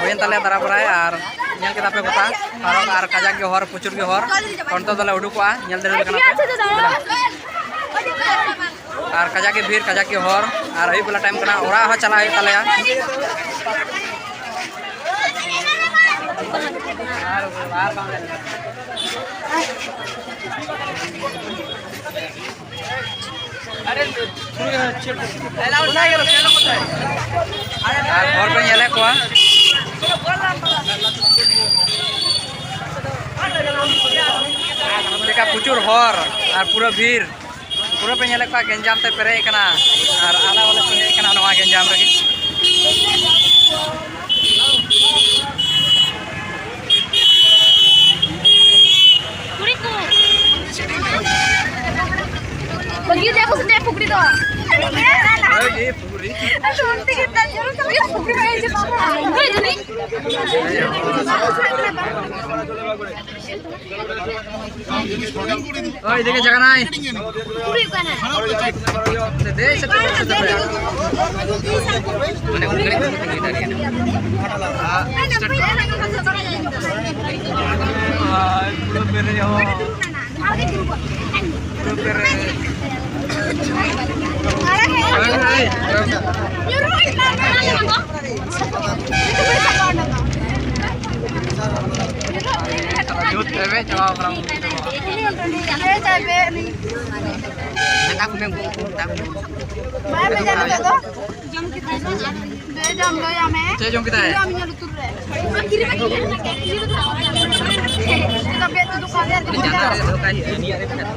ᱦᱩᱭᱮᱱ ᱛᱟᱞᱮᱭᱟ ᱫᱟᱨᱟ ᱵᱟᱲᱟᱭ᱾ ᱟᱨ ᱧᱮᱞ ᱠᱮᱫᱟ ᱯᱮ ᱜᱚᱴᱟ ᱟᱨ, ᱟᱨ ᱠᱟᱡᱟᱠ ᱜᱮ ᱦᱚᱨ, ᱯᱨᱚᱪᱩᱨ ᱜᱮ ᱦᱚᱨ᱾ ᱛᱚ ᱱᱤᱛᱚᱜ ᱫᱚᱞᱮ ᱩᱰᱩᱠᱚᱜᱼᱟ, ᱧᱮᱞ ᱫᱟᱲᱮᱭᱟᱜ ᱠᱟᱱᱟ ᱯᱮ᱾ ᱟᱨ ᱠᱟᱡᱟᱠ ᱜᱮ ᱵᱷᱤᱲ, ᱠᱟᱡᱟᱠ ᱜᱮ ᱦᱚᱨ, ᱟᱨ ᱟᱹᱭᱩᱵ ᱵᱮᱞᱟ ᱴᱟᱭᱤᱢ ᱠᱟᱱᱟ, ᱚᱲᱟᱜ ᱦᱚᱸ ᱪᱟᱞᱟᱜ ᱦᱩᱭᱩᱜ ᱛᱟᱞᱮᱭᱟ᱾ ᱟᱨ ᱦᱚᱲ ᱯᱮ ᱧᱮᱞᱮᱫ ᱠᱚᱣᱟ, ᱪᱮᱠᱟ ᱯᱨᱚᱪᱩᱨ ᱦᱚᱲ ᱟᱨ ᱯᱩᱨᱟᱹ ᱵᱷᱤᱲ, ᱯᱩᱨᱟᱹ ᱯᱮ ᱧᱮᱞᱮᱫ ᱠᱚᱣᱟ, ᱜᱮᱧᱡᱟᱢ ᱛᱮ ᱯᱮᱨᱮᱡ ᱟᱠᱟᱱᱟ᱾ ᱟᱨ ᱟᱞᱮ ᱦᱚᱸᱞᱮ ᱯᱮᱨᱮᱡ ᱟᱠᱟᱱᱟ ᱱᱚᱣᱟ ᱜᱮᱧᱡᱟᱢ ᱨᱮᱜᱮ᱾ ᱠᱩᱲᱤ ᱠᱚ᱾ ᱵᱟᱹᱜᱤ ᱫᱮ ᱠᱚ ᱥᱮ ᱯᱩᱠᱷᱨᱤ ᱫᱚ᱾ ᱯᱩᱠᱷᱨᱤ᱾ ᱯᱩᱠᱷᱨᱤ ᱵᱟᱭ ᱦᱤᱡᱩᱜ ᱠᱟᱱᱟ᱾ ᱳᱭ, ᱮᱫᱤᱠᱮ ᱡᱟᱭᱜᱟ ᱱᱟᱭ᱾ ᱠᱩᱲᱤ ᱚᱠᱟᱭ ᱱᱟᱭ? ᱫᱮ, ᱥᱮ ᱯᱮ, ᱥᱮ ᱯᱮ᱾ ᱢᱟᱱᱮ, ᱩᱱᱤ ᱜᱷᱟᱹᱲᱤᱡ ᱠᱚ ᱛᱤᱸᱜᱩ ᱫᱟᱲᱮᱭᱟᱜᱼᱟ᱾ ᱟᱨ ᱯᱩᱨᱟᱹ ᱯᱮᱨᱮᱡ ᱦᱚᱸ᱾ ᱯᱩᱨᱟᱹ ᱯᱮᱨᱮᱡ᱾ ᱦᱳᱭ, ᱦᱳᱭ᱾ ᱡᱩᱛ ᱯᱮᱨᱮᱡ ᱪᱟᱵᱟᱣ ᱠᱟᱱᱟ᱾ ᱢᱮᱛᱟ ᱠᱚ ᱢᱮ, ᱩᱱᱠᱩ ᱠᱚ ᱢᱮᱛᱟ ᱠᱚ ᱢᱮ᱾ ᱵᱟᱭ ᱵᱷᱮᱡᱟ ᱱᱤᱛᱚᱜ ᱫᱚ᱾ ᱫᱮ ᱡᱚᱢ ᱫᱚᱭᱟ ᱢᱮ᱾ ᱪᱮᱫ ᱡᱚᱢ ᱠᱮᱫᱟᱭ? ᱡᱚᱢ ᱤᱧᱟᱹᱜ ᱞᱩᱛᱩᱨ ᱨᱮ᱾ ᱱᱤᱛᱚᱜ ᱵᱮᱫ ᱛᱩᱫᱩᱜ ᱠᱟᱱ ᱨᱮᱭᱟᱜ ᱫᱚ ᱡᱟᱸᱜᱟ ᱨᱮ ᱫᱚ ᱠᱟᱭ ᱦᱩᱭᱩᱜᱼᱟ, ᱱᱤᱭᱟᱹ ᱨᱮ ᱢᱮᱱᱟᱜᱼᱟ᱾